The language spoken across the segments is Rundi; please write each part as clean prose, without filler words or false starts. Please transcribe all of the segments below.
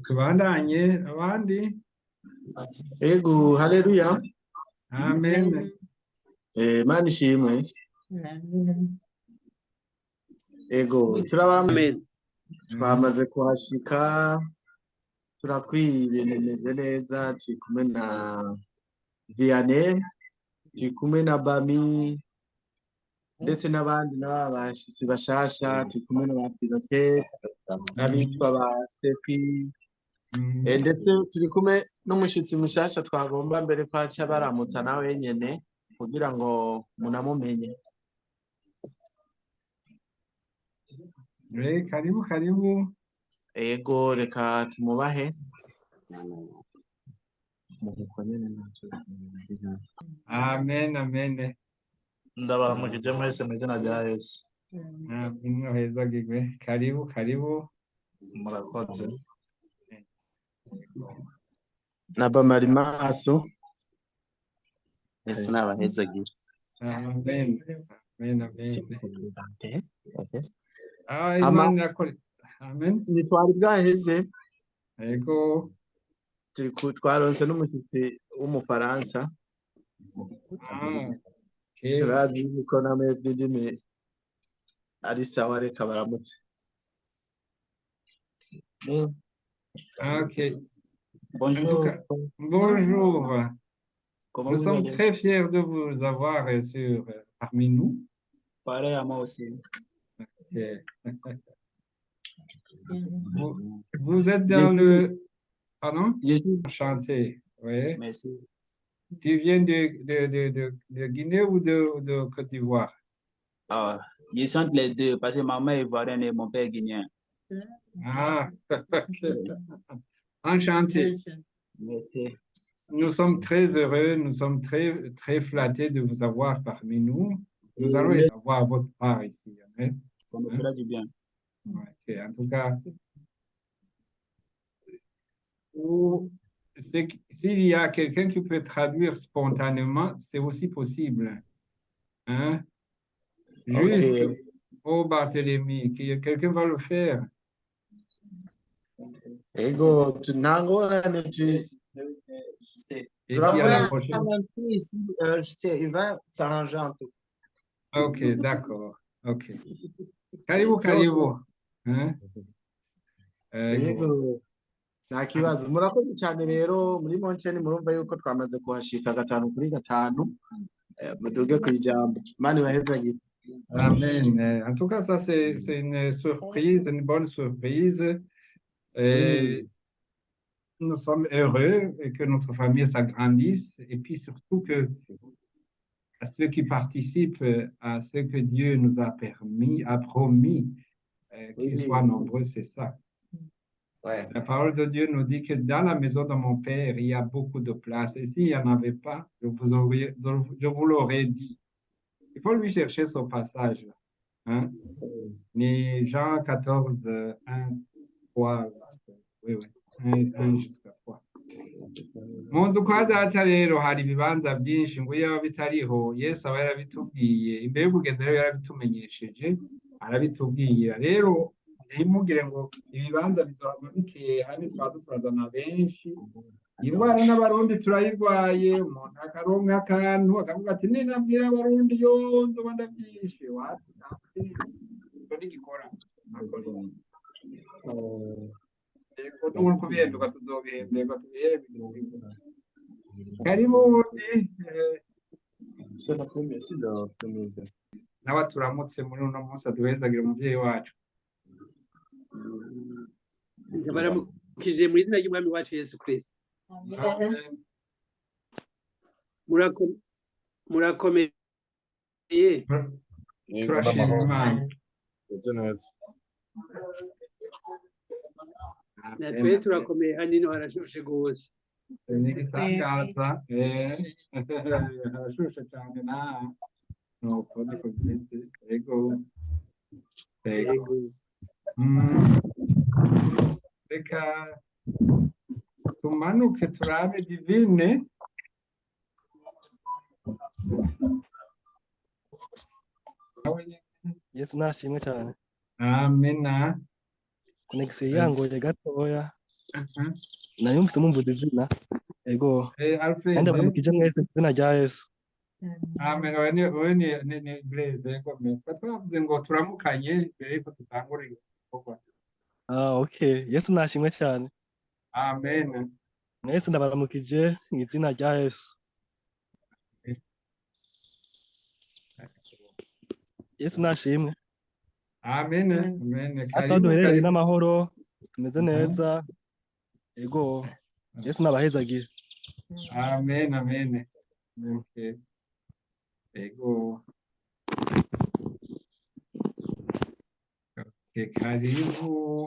Tubandanye abandi. Ego, haleluya. Amen. Imana ishimwe. Ego, turabara. Amen. Twamaze kuhashika, turakwiye, ibintu bimeze neza, turi kumwe na Vianney, turi kumwe na Bami, ndetse n'abandi n'aba bashitsi bashasha, turi kumwe na ba Filote, n'abitwa ba Stefi, ndetse turi kumwe n'umushitsi mushasha twagomba mbere ko aca baramutsa nawe nyene kugira ngo munamumenye. Karibu karibu. Ego, reka tumubahe. Amen, amen. Ndabaramukije mwese mu izina rya Yesu. Amen, hezagirwe. Karibu karibu. Murakoze. Na Bamarimaso. Yesu nabahezagire. Amen. Amen, amen. Ah, Imana irakora. Amen. Ntitwari bwaheze. Ego. Turi twaronse n'umushyitsi w'umufaransa. Ah, okay. Turazi yuko namwebwe indimi ari sawa, reka baramutse. Ah, ok. Bonjour. En tout cas, bonjour. Comment Nous vous sommes allez? très fiers de vous avoir parmi nous. Pareil à moi aussi. Ok. Vous êtes dans le... Pardon? Je suis... Enchanté. Oui. Merci. Tu viens de Guinée ou de Côte d'Ivoire? Ah, je suis entre les deux parce que ma mère est ivoirienne et mon père est guinéen. Ah, ok. Enchanté. Merci. Nous sommes très heureux, nous sommes très, très flattés de vous avoir parmi nous. Nous allons avoir votre part ici. Hein? Ça me fera du bien. Okay. En tout cas, s'il y a quelqu'un qui peut traduire spontanément, c'est aussi possible. Hein? Juste, Okay. Oh Barthélemy, quelqu'un va le faire. Ego, nangorane Et puis à la prochaine. Il va s'arranger en tout. Ok, d'accord. Ok. Karibu, karibu. Hein? Ego. Nta kibazo. Murakoze cyane rero muri Montreal, murumva yuko twamaze kuhashika 5 kuri 5. Muduge ku ijambo. Imana ibahezagire. Amen. En tout cas, ça c'est une surprise, une bonne surprise. Et nous sommes heureux que notre famille s'agrandisse et puis surtout que à ceux qui participent à ce que Dieu nous a permis, a promis, qu'ils soient nombreux, c'est ça. Ouais. La parole de Dieu nous dit que dans la maison de mon père, il y a beaucoup de place. Et s'il n'y en avait pas, je vous l'aurais dit. Il faut lui chercher son passage. Hein? Mais Jean 14, 1, 3, oui, oui, 1, 1 jusqu'à 3. Mu nzu kwa data rero hari ibibanza byinshi, ngo iyo bitariho Yesu aba yarabitubwiye imbere yo kugenda, rero yarabitumenyesheje, arabitubwira. Rero ntimugire ngo ibibanza bizohava bikeye, hano twaza turazana benshi. Indwara n'abarundi turayirwaye, umuntu akaronka akantu akavuga ati ninabwira abarundi yo nzoba ndabyishe, wapi ntigikora. Yego, n'ubu kubihenduka tuzobihemberwa, tubihere ibizigo. Karibu wundi nawe turamutse muri uno munsi, aduhezagira umuvyeyi wacu. Ndabaramukije mu izina ry'Umwami wacu Yesu Kristo. Murakomeye. Turashima Imana. Natwe turakomeye, hano harashushe gose. Ni igitangaza, harashushe cyane na nuko niko bimeze. Ego. Ego. Reka tumanuke turabe Divine. Yesu nashimwe cyane. Amena. Connexion yangoye gatoya. Nayumvise mumvuze izina. Ego. Eh, Kandi Alfred. ndabaramukije mwese mu izina rya Yesu. Amen. Wewe ni Blaise, yego me. Twavuze ngo turamukanye mbere yuko dutangura igikorwa. Ah, okay. Yesu nashimwe cyane. Amen. Mwese ndabaramukije mu izina rya Yesu. Yesu nashimwe. Amen. Amen. Ata Karibu duherereye karibu. n'amahoro, tumeze neza. Ego. Yesu nabahezagire. Amen. Amen. Okay. Ego. Okay, karibu.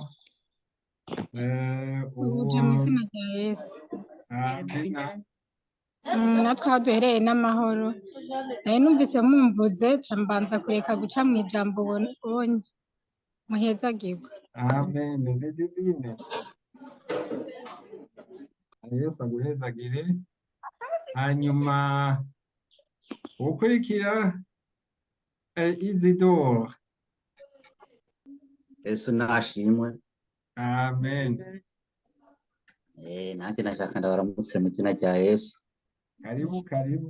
Tuje mu izina rya Yesu. Amen. Natwe aho duhereye n'amahoro. Nari numvise mumvuze ca mbanza kureka guca mu ijambo ubonye. Muhezagirwe. Amen. Ni divine. Yesu aguhezagire. Hanyuma ukurikira Isidore. Yesu nashimwe. Amen. Nanjye nashaka ndabaramutse mu izina rya Yesu. Karibu karibu.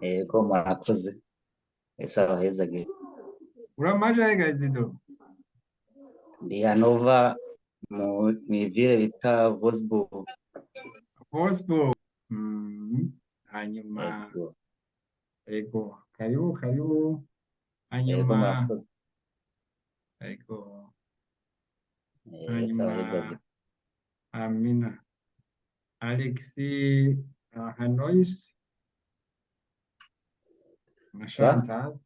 Yego murakoze. Yesu abahezagire. Uramaje hega Isidore? Ndi Hanova mu mw'ivire bita Wolfsburg. Wolfsburg. Hanyuma Yego. ego karibu karibu. Yego Hanyuma murakoze. ego Yesu hanyuma abahezagire. Amina. Alexis Hanois na Sa? Chantal.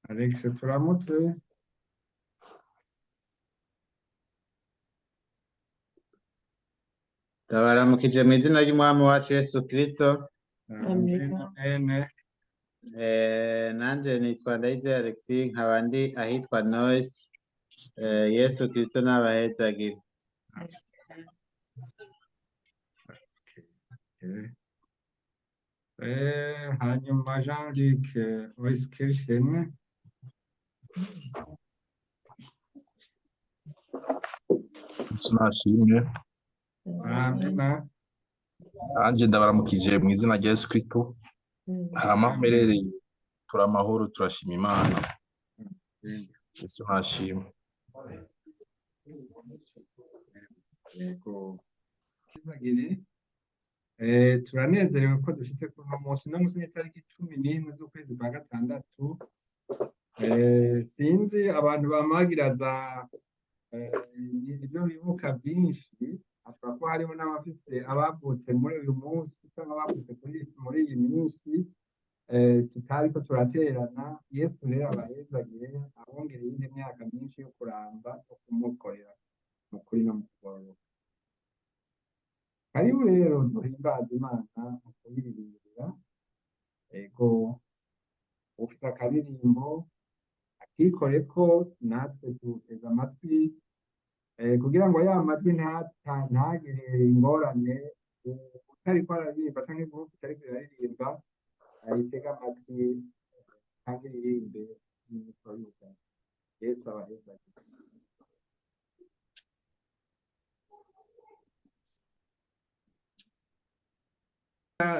Alex turamutse. Ndabaramukije mu izina ry'Umwami wacu Yesu Kristo. Amen. Amen. Nanje nitwa Ndayizeye Alexis, nkaba ndi ahitwa Nois. Yesu Kristo n'abahezagire. Okay. Hanyuma Jean-Luc Oiskirchen. Yesu nashimwe. Amina. Nanjye ndabaramukije mu izina rya Yesu Kristo. Hama mperereye turi amahoro turashima Imana. Yesu nashimwe. Yego. Turanezerewe ko dushitse kuri uno munsi. Uno munsi ni itariki 11 z'ukwezi kwa gatandatu. Sinzi abantu bamagira za ibyo bibuka byinshi, ashobora kuba hariho n'abafise abavutse muri uyu munsi cyangwa abavutse muri iyi minsi tutariko turaterana. Yesu rero abahezagire, abongere iyindi myaka myinshi yo kuramba no kumukorera mu kuri no mu kugororoka. Karibu rero duhimbaze Imana mu kuyiririmbira. Ego, ufise akaririmbo akikore ko natwe tuteze amatwi kugira ngo ya majwi ntagire ingorane, utariko araririmba canke groupe itariko iraririmba ayitege amatwi canke iririmbe n'imikoro y'ubugari. Yesu abahezagire.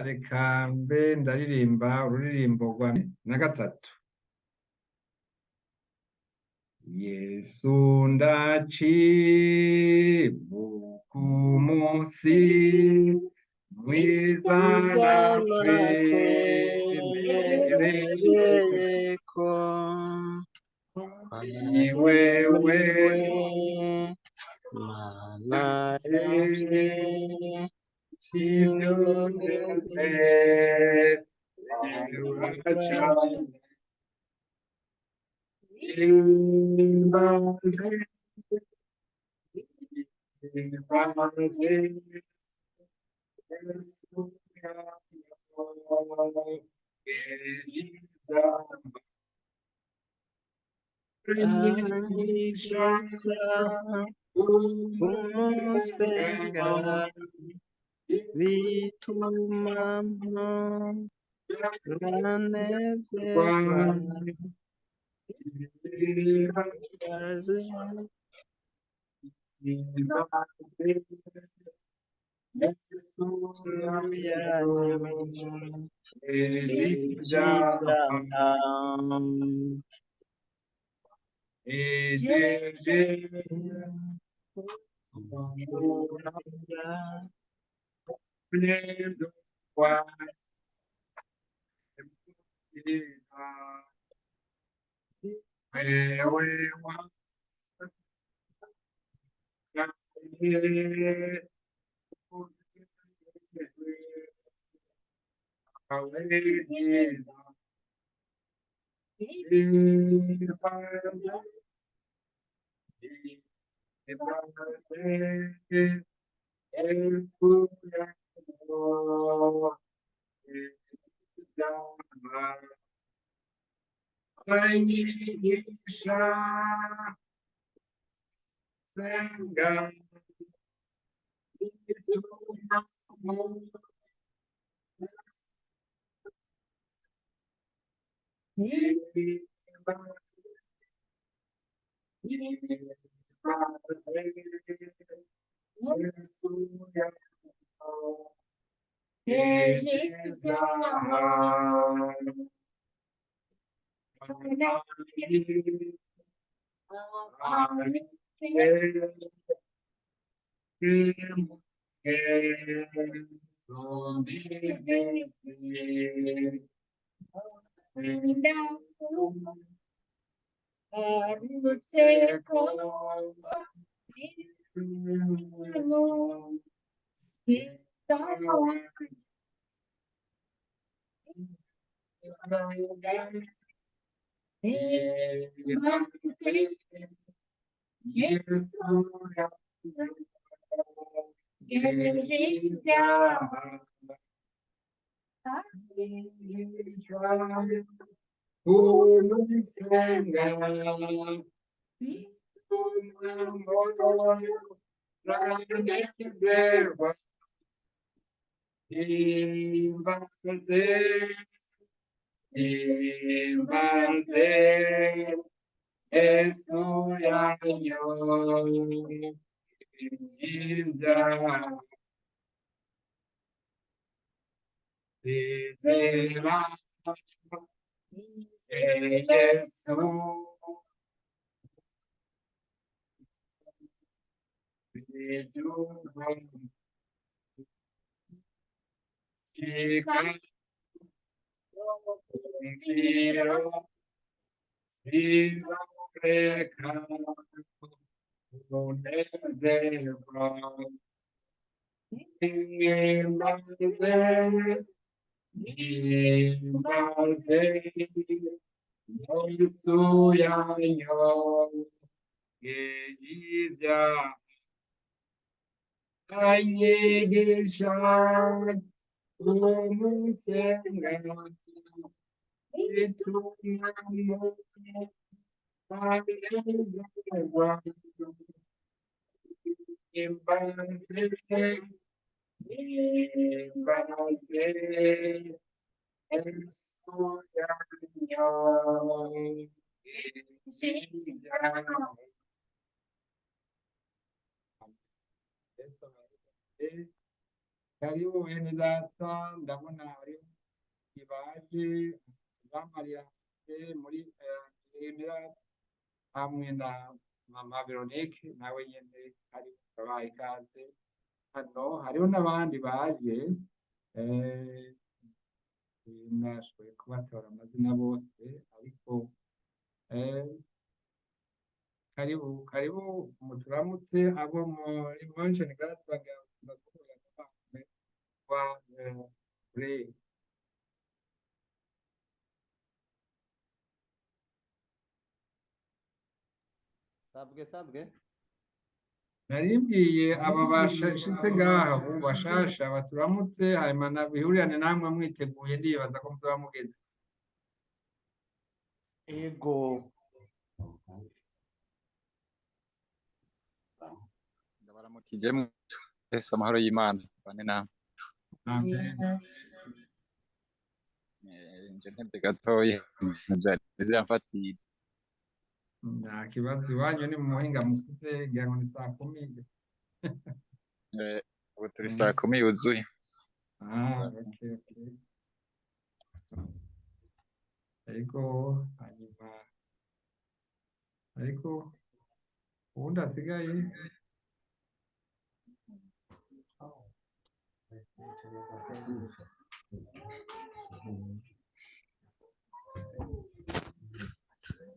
Reka mbe ndaririmba ururirimbo rwa 3. Yesu ndacibuka umunsi mwiza nakwemereye ko ni wewe Mana yanje sinzongeze imbaze imbaze Yesu Aranyigisha umusenga bituma mporanezerwa. Karibu bene data, ndabona hariho ibaje bamariya muri Emirate hamwe na mama Veronique nawe nyene ari babaye ikaze hano. Hariho n'abandi baje, nashoboye kubatora amazina bose, ariko karibu karibu muturamutse abo muri Mönchengladbach wa Ray. Sabwe sabwe. Narimbwiye aba bashitse ngaha ubu bashasha baturamutse, hanyuma bihurirane namwe mwiteguye, ndibaza ko muzoba mugeze. Ego. Ndabaramukije mwese, amahoro y'Imana bane namwe. Amen. Nje ntevye gatoya, vyari vyamfatiye. Nta kibazo, iwanyu ni mu muhinga mukuze, ngira ngo ni saa 10. Ubu turi saa 10 yuzuye. Ah, okay. Ariko hanyuma, ariko ubundi asigaye.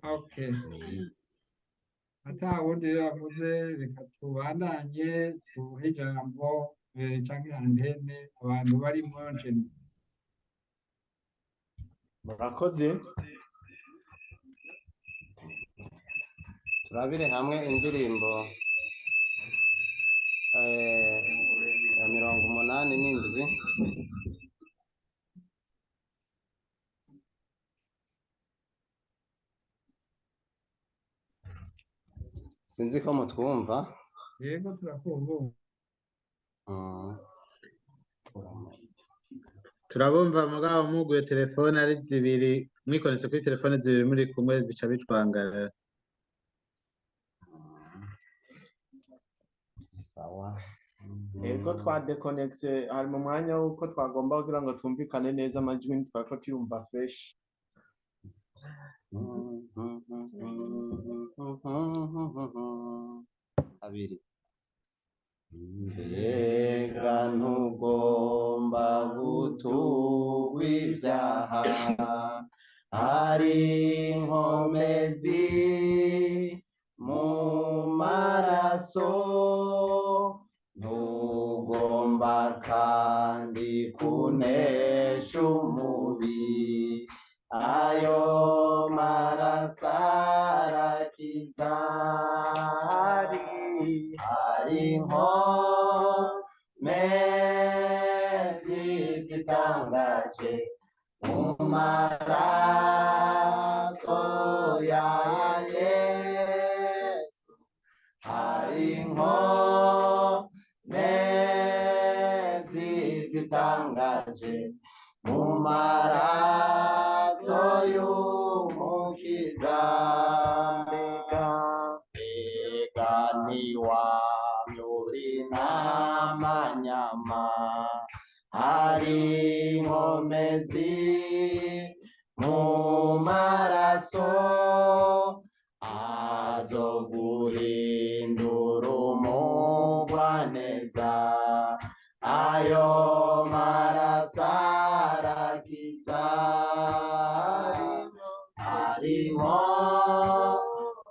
Okay. Ata wundi rero avuze, reka tubandanye tuhe ijambo canke antene abantu barimo njene. Murakoze. Turabire hamwe indirimbo ya 87. Sinzi ko mutwumva. Yego, turakumva. Turabumva, mugabo muguye telefone ari zibiri, mwikonetse kuri telefone zibiri muri kumwe bica bicwangarara. Sawa. Ego, twadekonegise hari mu mwanya w'uko twagomba kugira ngo twumvikane neza amajwi, ntitwari ko tuyumva fresh. Abiri. Mbega ntugomba guturwa ibyaha, hari inkomezi mu maraso, ntugomba kandi kunesha umubi, ayo maraso arakiza. Hari inkomezi zitangaje mu maraso ya Yesu, hari inkomezi zitangaje mu maraso y'Umukiza. Mbega ntiwamyura intamanyama, hari inkomezi mu maraso azoguhindura umugwaneza, ayo maraso arakiza. Hari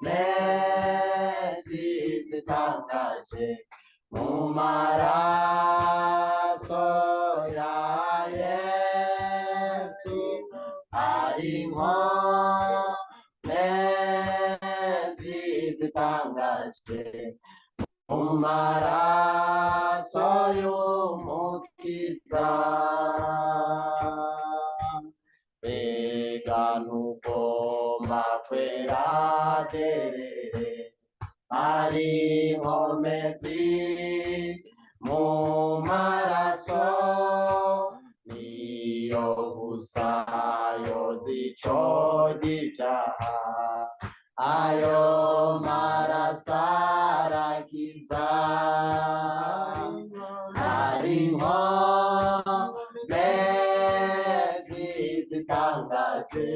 inkomezi zitangaje mu maraso ya Yesu, hari inkomezi zitangaje mu maraso y'Umukiza. Mbega ntugomba kwera derere, hari inkomezi mu maraso, niyo gusa yoza ico ibyaha, ayo maraso arakiza. Hari inkomezi zitangaje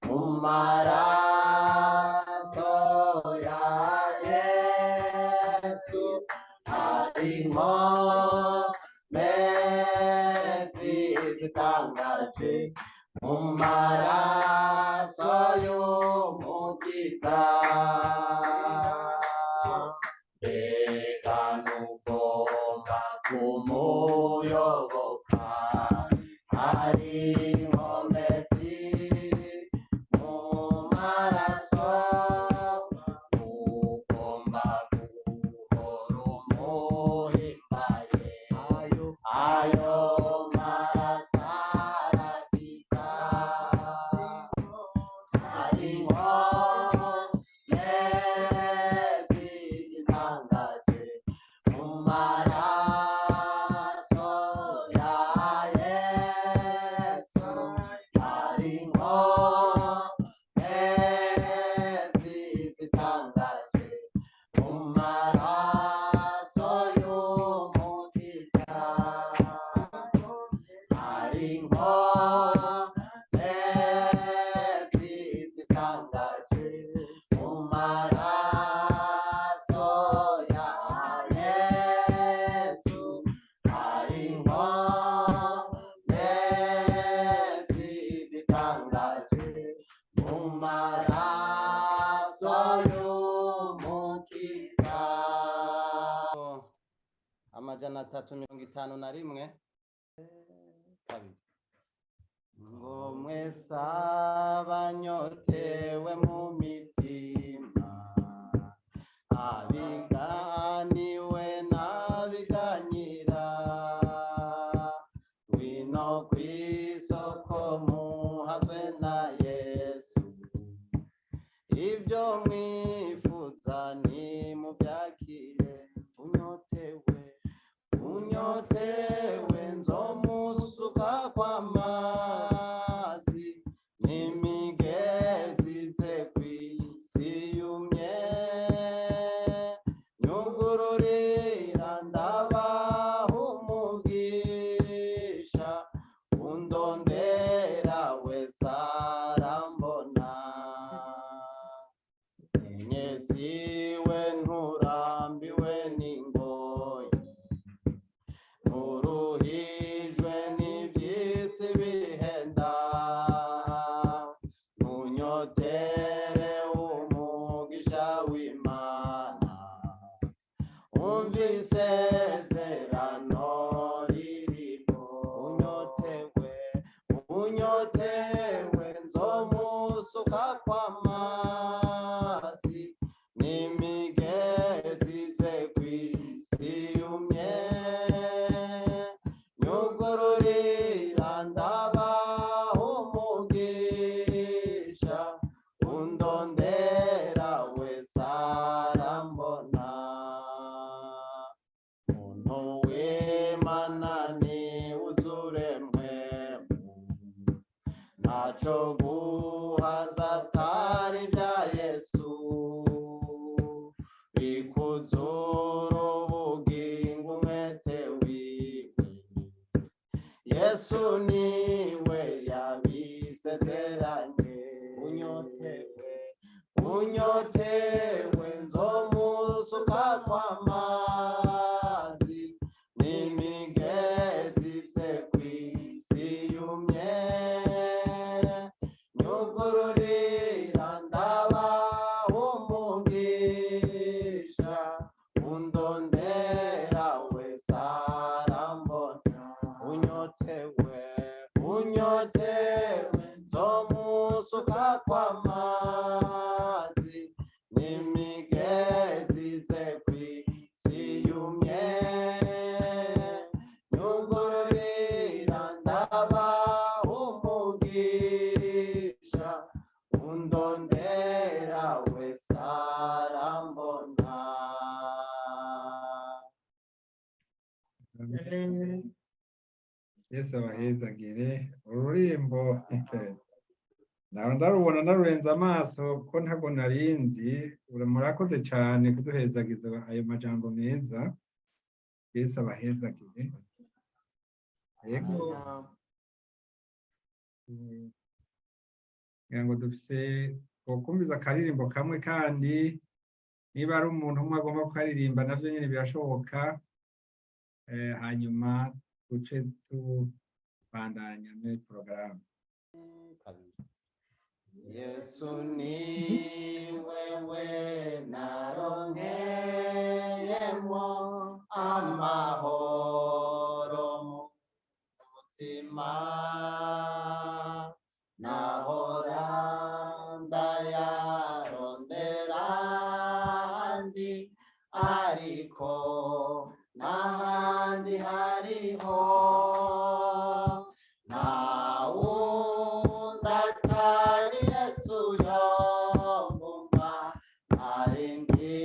mu maraso ya Yesu, hari inkomezi zitangaje mu maraso y'Umukiza. Mbega ntugomba kumuyoboka, hari inkomezi mu maraso, ugomba guhora umuhimbaye, ayo maraso arakiza. Hari inkomezi neza y'umukiza. 351 kabiri. Ngo mwese abanyotewe mu mitima, abiganiwe n'abiganyira, ngwino kw'isoko muhazwe na Yesu, ibyo mwifuza nimubyakire. Unyotewe, unyotewe, nzomusuka kw'amazi n'imigezi ize kw'isi yumye. Nyugururira ndabaha umugisha, undondera wese arambona. Nyenyesiwe nturambiwe n'ingoyi, nturuhijwe n'iby'isi bihenda, ntunyotere umugisha w'Imana, umva isezerano ririko. Unyotewe, unyotewe, nzomusuka kw'amazi n'imigezi ize kw'isi yumye. Nyugururira ndabaha umugisha, undondera wese arambona. Muntu w'Imana ni uzure mwemu, ntaco guhaza atari ibya Yesu, bikuzura ubugingo umwete wiwe. Yesu niwe yabisezeranye. Unyotewe, unyotewe, nzomusuka kw'amazi n'imigezi ize kw'isi yumye. Nyugururira ndabaha umugisha, undondera wese arambona. Unyotewe, unyotewe, nzomusuka kw'amazi n'imigezi ize kw'isi yumye. Nyugururira ndabaha umugisha, undondera wese arambona. Yesu abahezagire. Ururimbo nawe ndarubona ndarurenza amaso ko ntabwo narinzi. Murakoze cyane kuduhezagiza ayo majambo meza. Yesu abahezagire. Yego, ngira ngo dufise twokumviza akaririmbo kamwe, kandi niba ari umuntu umwe agomba kukaririmba navyo nyene birashoboka, hanyuma duce tubandanya muri porogaramu. Yesu ni wewe naronkeyemo amahoro mu mutima, nahora ndayarondera ahandi, ariko n'ahandi hariho, nta wundi atari Yesu yombumba, ntarindi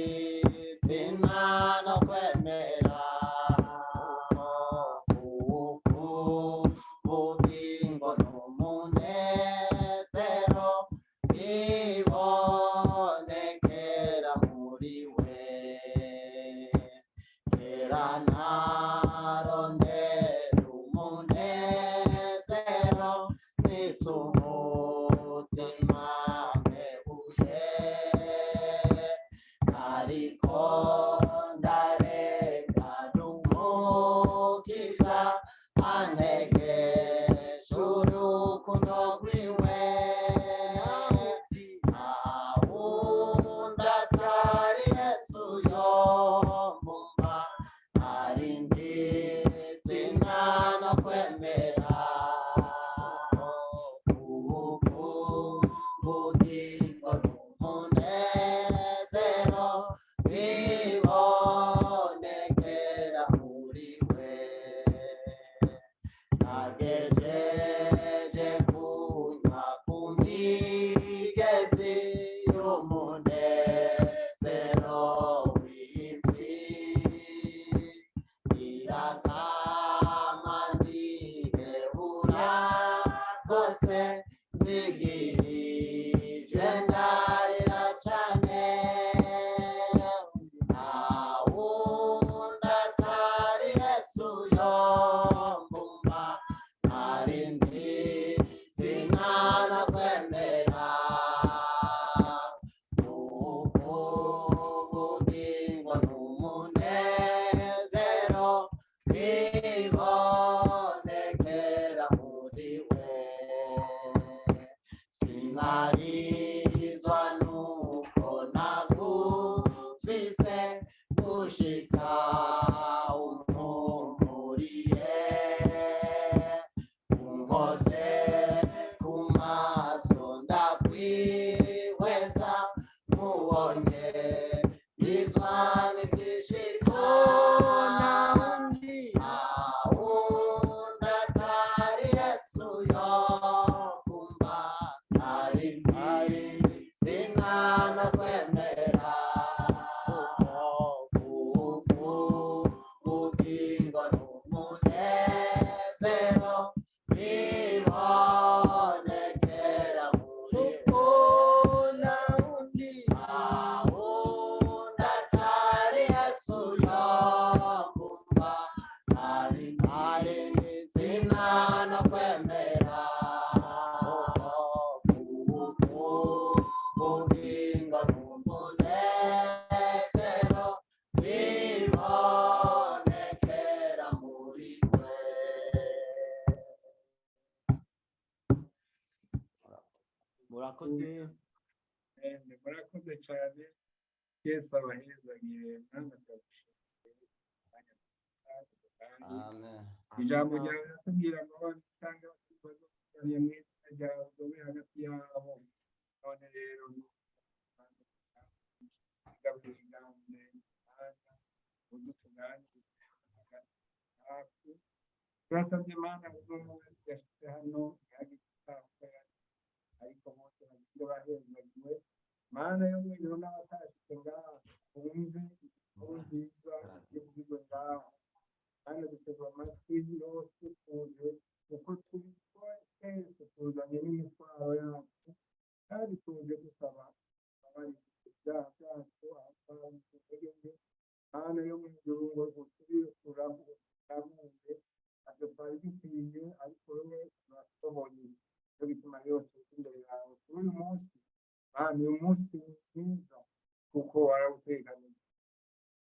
zina no kwemera, kuko ubugingo n'umunezero bibonekera muri we. Bibonekera muri we. Nagejeje kunywa ku migezi y'umunezero w'isi. Irakama ndihebura rwose, nzigirije ndarira cane. Nta wundi atari Yesu yombumba, narindi sinanakwemera. Kuko ubugingo n'umunezero bibonekera muri we. Sinarizwa nuko nagufise, gushitsa umpumuriye, unkoze ku maso, ndakwihweza mubonye bizwa n'ibyishimo. Nawundi, ntawundi atari Yesu yokumva, ntari sinanakwemera. Kuko ubugingo n'umunezero bibonekera muri we. Nawundi, ntawundi atari Yesu yokumva, ntari sinanakwemera. Kuko ubugingo n'umunezero bibonekera muri we. Murakoze. Amen. Murakoze cyane. Yesu abahezagire, namwe turagushimiye. Kandi Amen. ijambo ryawe riratubwira ngo cyangwa bazokoranye mu izina ryawe ube hagati yabo. None rero uze utuganirize hafi. Turasabye Mana ngo umwe wese yashyize hano ntihagire icyaha, ariko bose bagire bahezagiwe. Mana yo mu ijuru, n'abatashitse ngaha bumve inkuru nziza y'ubwiwe ngaha. Mana, duteze amatwi yose, tuje uko turi twese, tuzanye n'imitwaro yacu, kandi tuje dusaba imbabazi ibyaha byacu, aho twabuze intege nke. Mana yo mu ijuru, ngo usubire turamure, ntabyo twari dukwiye, ariko wowe urashoboye. Nicyo gituma rero tuza imbere yawe kuri uyu munsi. Mana, uyu munsi ni mwiza kuko warawuteganije.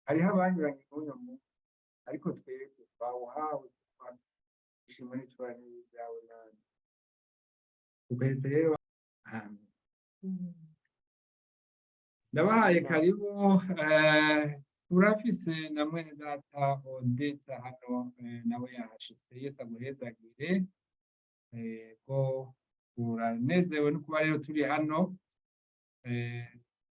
Hariho abanyuranye n'uyu munsi, ariko twebwe twawuhawe ishimwe n'icyubahiro byawe. Mana, tukweretse rero. Amen. Ndabahaye karibu. Turafise na mwene data Odeta hano, nawe yahashitse. Yesu aguhezagire. Ko turanezerewe no kuba rero turi hano.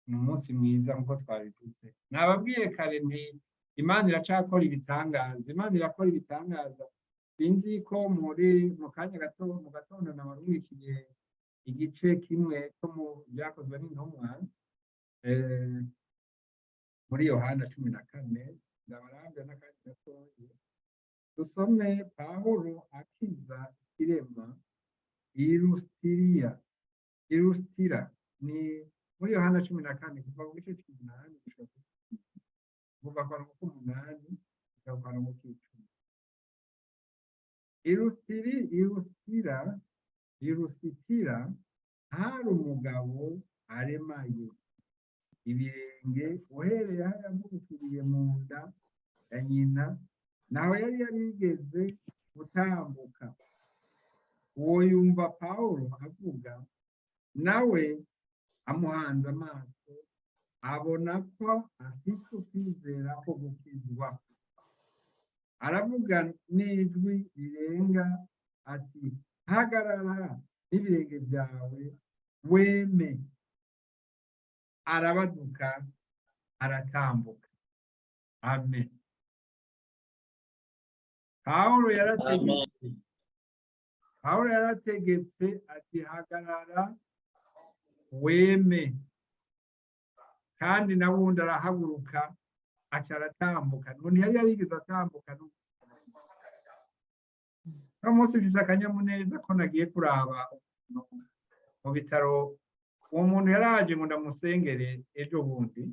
Ni umunsi mwiza nk'uko twabivuze. Nababwiye kare nti Imana iracakora ibitangaza, Imana irakora ibitangaza. Sinzi ko muri mu kanya gato mu gatondo nabarungikiye igice kimwe cyo mu Byakozwe n'Intumwa, muri Yohana 14. Ndabarambya n'akanya gatoya dusome Pawulo akiza ikirema i Lusitiriya, i Lusitira. Ni muri Yohana 14, kuva ku gice c'umunani gushika kuva ku karongo k'umunani gushika ku karongo k'icumi. I Lusitiri, i Lusitira, i Lusitira hari umugabo aremaye ibirenge uhereye aho yavukiriye mu nda ya nyina, nawe yari yarigeze gutambuka. Uwo yumva Pawulo avuga, nawe amuhanze amaso, abona ko afite ukwizera ko gukizwa, aravuga n'ijwi rirenga ati: "Hagarara n'ibirenge byawe weme." Arabaduka. Aratambuka. Amen. Pawulo yarategetse, Pawulo yarategetse ati: "Hagarara weme." Kandi na wundi arahaguruka, aca aratambuka. None yari yarigeze atambuka? Uno munsi mfise akanyamuneza ko nagiye kuraba umuntu mu bitaro. Uwo muntu yaraje ngo ndamusengere ejo bundi.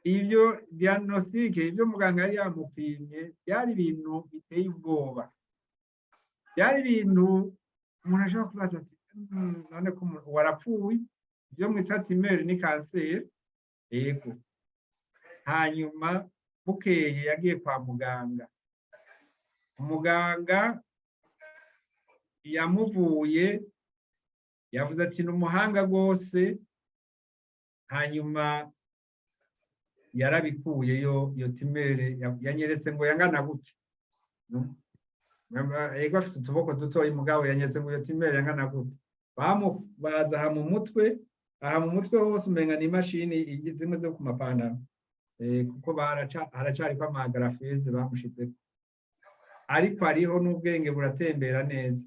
Ibyo diagnostic, ibyo muganga yari yamupimye, byari ibintu biteye ubwoba, byari ibintu umuntu ashobora kubaza ati: None ko umuntu warapfuye?" Ibyo mwita tumeur ni kanseri, yego. Hanyuma bukeye yagiye kwa muganga. Umuganga yamuvuye yavuze ati: "Ni umuhanga rwose." Hanyuma yarabikuyeyo iyo tumeur. Yanyeretse ngo yangana gutya. Yego, afite utuboko dutoya, mugabo yanyeretse ngo iyo tumeur yangana gutya. Bamubaza aha mu mutwe, aha mu mutwe hose umenga ni imashini zimwe zo ku mapantaro, kuko haracariko ama agrafeuses bamushizeko, ariko hariho n'ubwenge buratembera neza.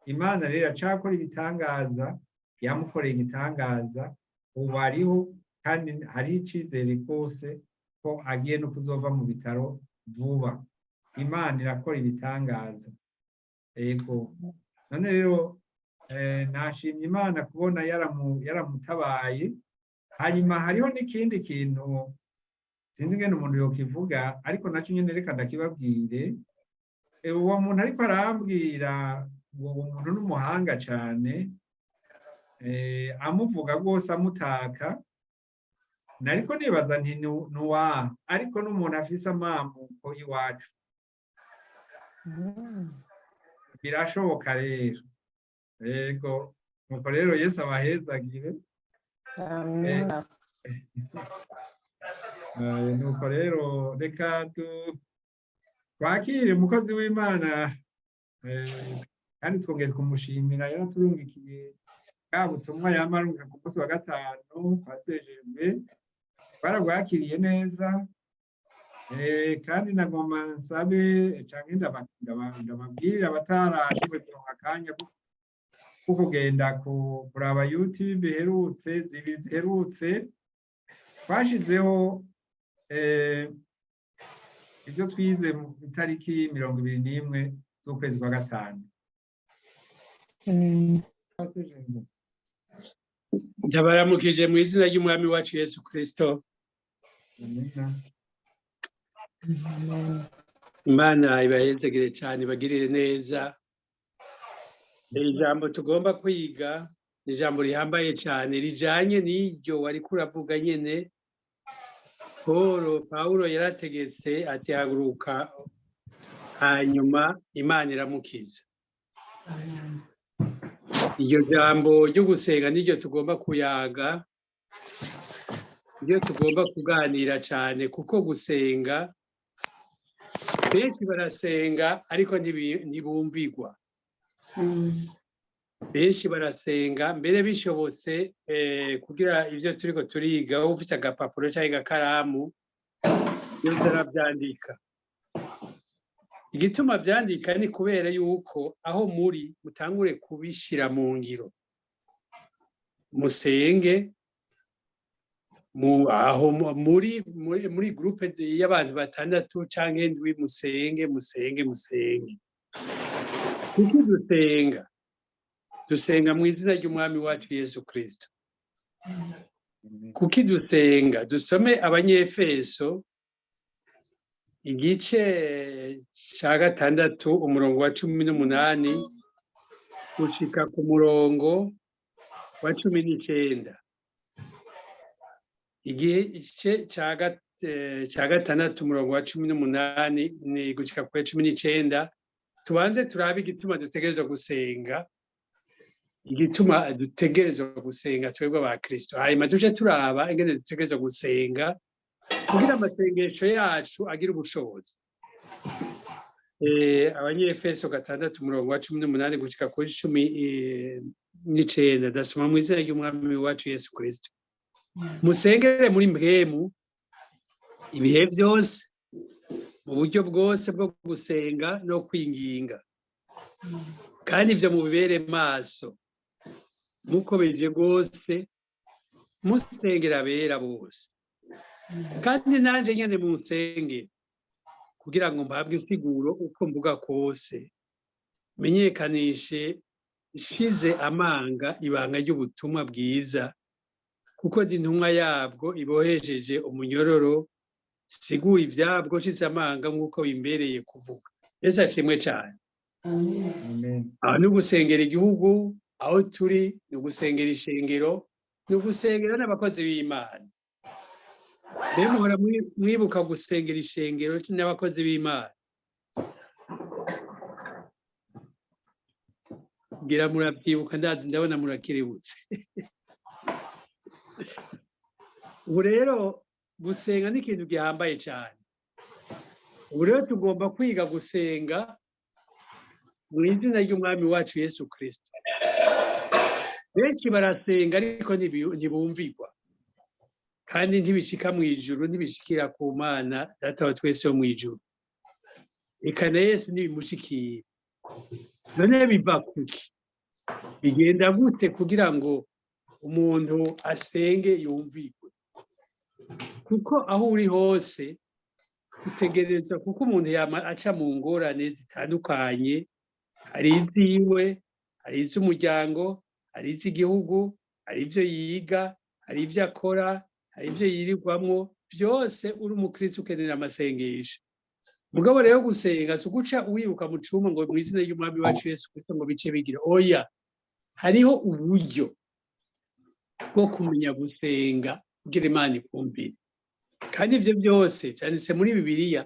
Imana rero iracakora ibitangaza. Yamukoreye igitangaza, ubu ariho, kandi hariho icizere rwose ko agiye no kuzova mu bitaro vuba. Imana irakora ibitangaza, yego. None rero nashimye Imana kubona yaramutabaye. Hanyuma hariho n'ikindi kintu, sinzi ingene umuntu yokivuga, ariko nacyo nyene reka ndakibabwire. Uwo muntu ariko arambwira ngo uwo muntu n'umuhanga cane, amuvuga rwose, amutaka. Nariko nibaza nti nuwaha, ariko n'umuntu afise amamuko iwacu. Birashoboka rero, yego. Nuko rero Yesu abahezagire. Amina. Nuko rero reka twakire umukozi w'Imana, kandi twongeye kumushimira, yaraturungikiye bwa butumwa yama arungika ku munsi wa gatanu. Pasteur Gervais, twarabwakiriye neza. Kandi nagomba nsabe canke ndababwira abatarashoboye kuronka akanya ko kugenda kuraba YouTube iherutse, zibiri ziherutse twashizeho, ibyo twize mu itariki 21 z'ukwezi kwa gatanu. Ndabaramukije mu izina ry'Umwami wacu Yesu Kristo. Amina. Imana ibahezegere cyane, ibagirire neza. Ijambo tugomba kwiga ni ijambo rihambaye cyane, rijanye n'iryo wariko uravuga nyene. Pawulo yarategetse ati: "Haguruka." Hanyuma Imana iramukiza. Iryo jambo ryo gusenga niryo tugomba kuyaga, niryo tugomba kuganira cyane, kuko gusenga, benshi barasenga ariko ntibumvigwa. Benshi barasenga. Mbere bishobotse, kugira ibyo turiko turiga, ufite agapapuro cyangwa agakaramu yoza aravyandika. Igituma vyandika ni kubera yuko aho muri mutangure kubishira mu ngiro, musenge mu aho muri groupe y'abantu batandatu canke ndwi, musenge, musenge, musenge. Kuki dusenga? Dusenga mu izina ry'Umwami wacu Yesu Kristo. Kuki dusenga? Dusome Abanyefeso igice ca 6, umurongo wa 18 gushika ku murongo wa 19. Igice ca 6, umurongo wa 18 ni gushika ku 19. Tubanze turabe igituma dutegerezwa gusenga, igituma dutegerezwa gusenga twebwe aba Kristo, hanyuma duce turaba ingene dutegerezwa gusenga kugira amasengesho yacu agire ubushobozi. Abanyefeso 6, umurongo wa 18 gushika kuri 19. Ndasoma mu izina ry'Umwami wacu Yesu Kristo. Musengere muri mpwemu ibihe byose, mu buryo bwose bwo gusenga no kwinginga, kandi ibyo mubibere maso, mukomeje rwose musengera abera bose. Kandi nanjye nyine munsengere, kugira ngo mpabwe insiguro uko mvuga kose, menyekanishe nshize amanga ibanga ry'ubutumwa bwiza, kuko ndi intumwa yabwo ibohesheje umunyororo, sigura ibyabwo nshize amanga nk'uko bimbereye kuvuga. Yesu ashimwe cyane. Amen. Aho ni ugusengera igihugu, aho turi ni ugusengera ishengero, ni ugusengera n'abakozi b'Imana. Rero muhora mwibuka gusengera ishengero n'abakozi b'Imana. Ngira murabyibuka, ndazi ndabona murakiributse. Ubu rero gusenga ni ikintu gihambaye cyane. Ubu rero tugomba kwiga gusenga mu izina ry'Umwami wacu Yesu Kristo. Benshi barasenga ariko ntibumvigwa, kandi ntibishika mu ijuru, ntibishikira ku Mana Data wa twese wo mu ijuru. Eka na Yesu ntibimushikira. None biva kuki? Bigenda gute kugira ngo umuntu asenge yumvigwe? Kuko aho uri hose utegerezwa, kuko umuntu yama aca mu ngorane zitandukanye, hari iz'iwe, hari iz'umuryango, hari iz'igihugu, hari ibyo yiga, hari ibyo akora, hari ibyo yirirwamwo, byose uri umukristo ukenera amasengesho. Mugabo rero gusenga si uguca wiruka mu cumba ngo mu izina ry'Umwami wacu Yesu Kristo ngo bice bigira. Oya, hariho uburyo bwo kumenya gusenga kugira Imana ikumvire. Kandi ibyo byose byanditse muri Bibiliya.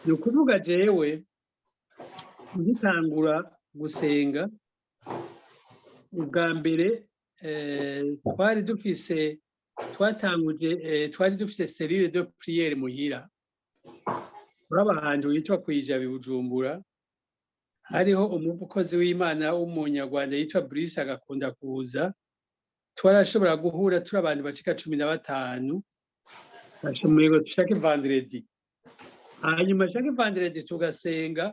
Ni ukuvuga jewe ngitangura gusenga ubwa mbere, twari dufise, twatanguje, twari dufise cellule de prière muhira. Uraba ahantu hitwa Kwijabe Bujumbura, hariho umukozi w'Imana w'umunyarwanda yitwa Brice, agakunda kuza. Twarashobora guhura turi abantu bacika 15, bashoboye chaque vendredi. Hanyuma chaque vendredi tugasenga,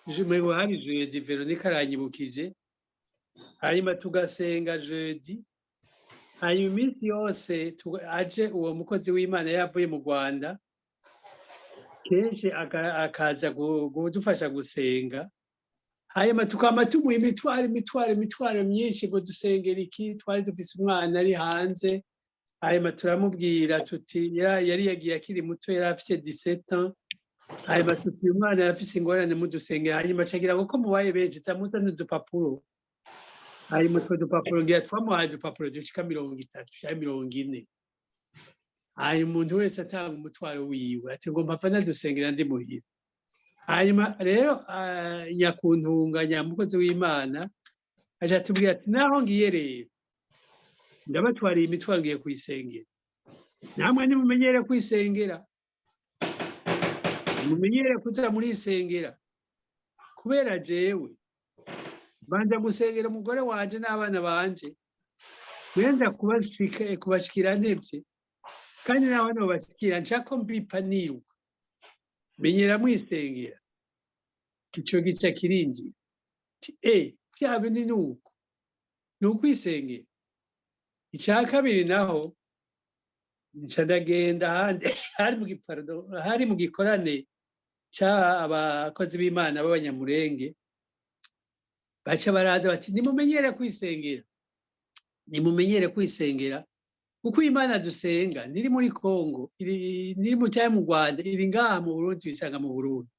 umengo hari jeudi, Veronica aranyibukije. Hanyuma tugasenga jeudi, hanyuma iminsi yose aje uwo mukozi w'Imana yavuye mu Rwanda, kenshi akaza kudufasha gusenga. Hanyuma tukama tumuha imitwaro, imitwaro, imitwaro myinshi ngo dusengera iki. Twari dufise umwana ari hanze, hanyuma turamubwira tuti, yari yagiye akiri muto, yari afise 17 ans. Hanyuma tuti uyu mwana yarafise ingorane, mudusengera. Hanyuma acagira ngo ko mubaye benshi zamuzane udupapuro. Hanyuma utwo dupapuro ngira twamuhaye udupapuro dushika 30 canke 40. Hanyuma umuntu wese atanga umutwaro wiwe, ati ngo mpava ndadusengera ndi muhira. Hanyuma rero nyakuntunga nyamukozi w'Imana aja atubwira ati naho ngiye rero ndabatwariye imitwaro ngiye kuyisengera, namwe nimumenyere kwisengera, mumenyere kuza murisengera, kubera jewe banza gusengera umugore wanje n'abana banje, wenda kubashikira ntevye, kandi n'abana babashikira nshako mbipa niruka, menyera mwisengera. Ico gica kirinjira bya bindi nuko ni ukwisengera. Icya kabiri naho nca ndagenda ahandi, hari mu gikorane c'abakozi b'Imana b'abanyamurenge, baca baraza bati nimumenyere kwisengera, nimumenyere kwisengera, kuko Imana dusenga ntiri muri Kongo, ntiri mu cyangwa mu Rwanda, iri ngaha mu Burundi, tuyisanga mu Burundi.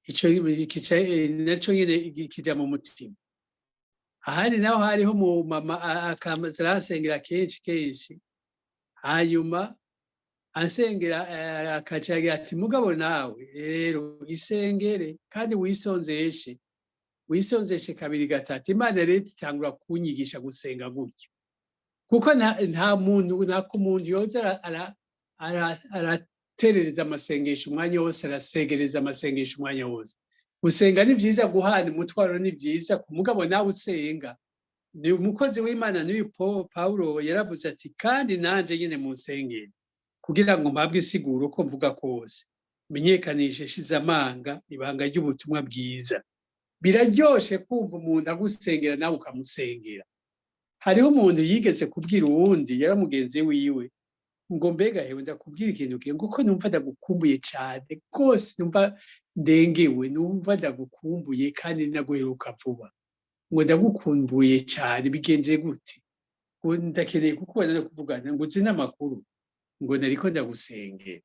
Ico naco nyene kija mu mutima. Ahandi naho hariho mu mama akaza aransengera kenshi kenshi, hanyuma ansengera akaca agira ati mugabo nawe rero isengere kandi wisonzeshe, wisonzeshe kabiri gatatu. Imana rero itangura kunyigisha gusenga gutyo, kuko nta muntu nta muntu yoza araterereza amasengesho umwanya wose, arasegereza amasengesho umwanya wose. Gusenga ni vyiza, guhana umutwaro ni vyiza, ku mugabo nawe usenga Ni umukozi w'Imana n'uyu Pawulo yaravuze ati: "Kandi nanje nyine munsengere kugira ngo mpabwe isiguro ko mvuga kose, menyekanishe shize amanga ibanga ry'ubutumwa bwiza." Biraryoshe kumva umuntu agusengera, nawe ukamusengera. Hariho umuntu yigeze kubwira uwundi yari mugenzi wiwe ngo: "Mbega hewe, ndakubwira ikintu kimwe, kuko numva ndagukumbuye cane rwose, numva ndengewe, numva ndagukumbuye kandi naguheruka vuba, ngo ndagukumbuye cane, bigenze gute? Ngo ndakeneye kukubona no kuvugana, ngo uzi n'amakuru, ngo nariko ndagusengera."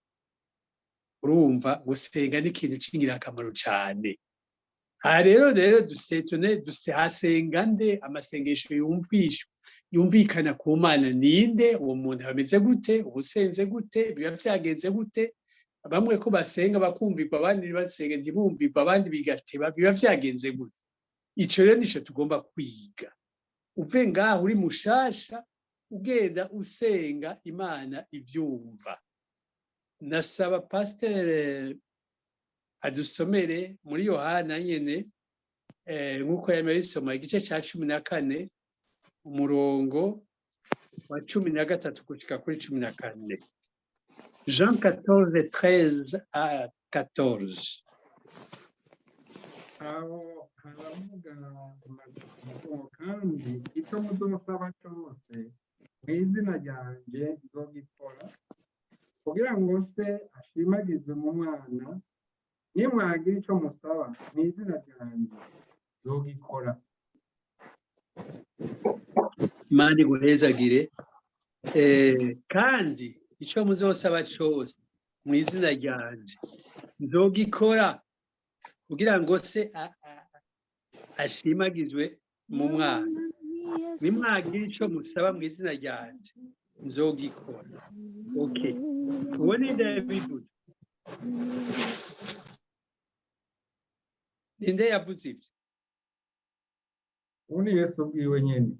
Urumva, gusenga ni ikintu c'ingirakamaro cane. Aha rero duse duse hasenga nde? Amasengesho yumvishwa, yumvikana ku Mana, ninde? Uwo muntu ameze gute? Ubusenze gute? Biba vyagenze gute? Bamwe ko basenga bakumvirwa, abandi basenga ntibumvirwa, abandi bigateba, biba vyagenze gute? Ico rero nico tugomba kwiga. Uve ngaho uri mushasha, ugenda usenga Imana ivyumva. Nasaba pasiteri adusomere muri Yohana nyene, nk'uko yamye abisoma, igice ca 14, umurongo wa 13 gushika kuri 14. Jean 14, 13 à 14. Aho haravuga amagambo: "Kandi icyo muzosaba cyose mu izina ryanjye, nzogikora, kugira ngo Se ashimagize mu Mwana. Nimwagira icyo musaba mu izina ryanjye, nzogikora." Imana iguhezagire. Kandi icyo muzosaba cyose mu izina ryanje, nzogikora, kugira ngo Se ashimagizwe mu Mwana. Nimwagira icyo musaba mu izina ryanje, nzogikora." Okay, uwo ninde yabivuze? Ninde yavuze ibyo? Ubu ni Yesu ubwiwe nyine.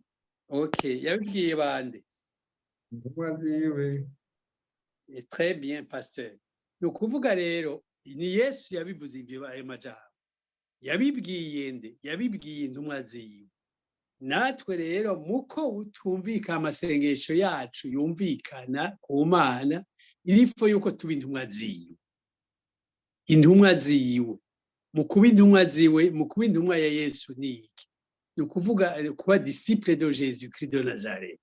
Okay, yabibwiye bande? Intumwa ziwe. Très bien, pasteur. Ni ukuvuga rero ni Yesu yabivuze ibyo. Ayo majambo yabibwiye nde? Yabibwiye intumwa ziwe. Natwe rero, muko twumvika amasengesho yacu yumvikana ku Mana, il faut yuko tuba intumwa ziwe. Intumwa ziwe, mu kuba intumwa ziwe, mu kuba intumwa ya Yesu ni iki? Ni ukuvuga kuba disciple de Jésus Christ de Nazareth.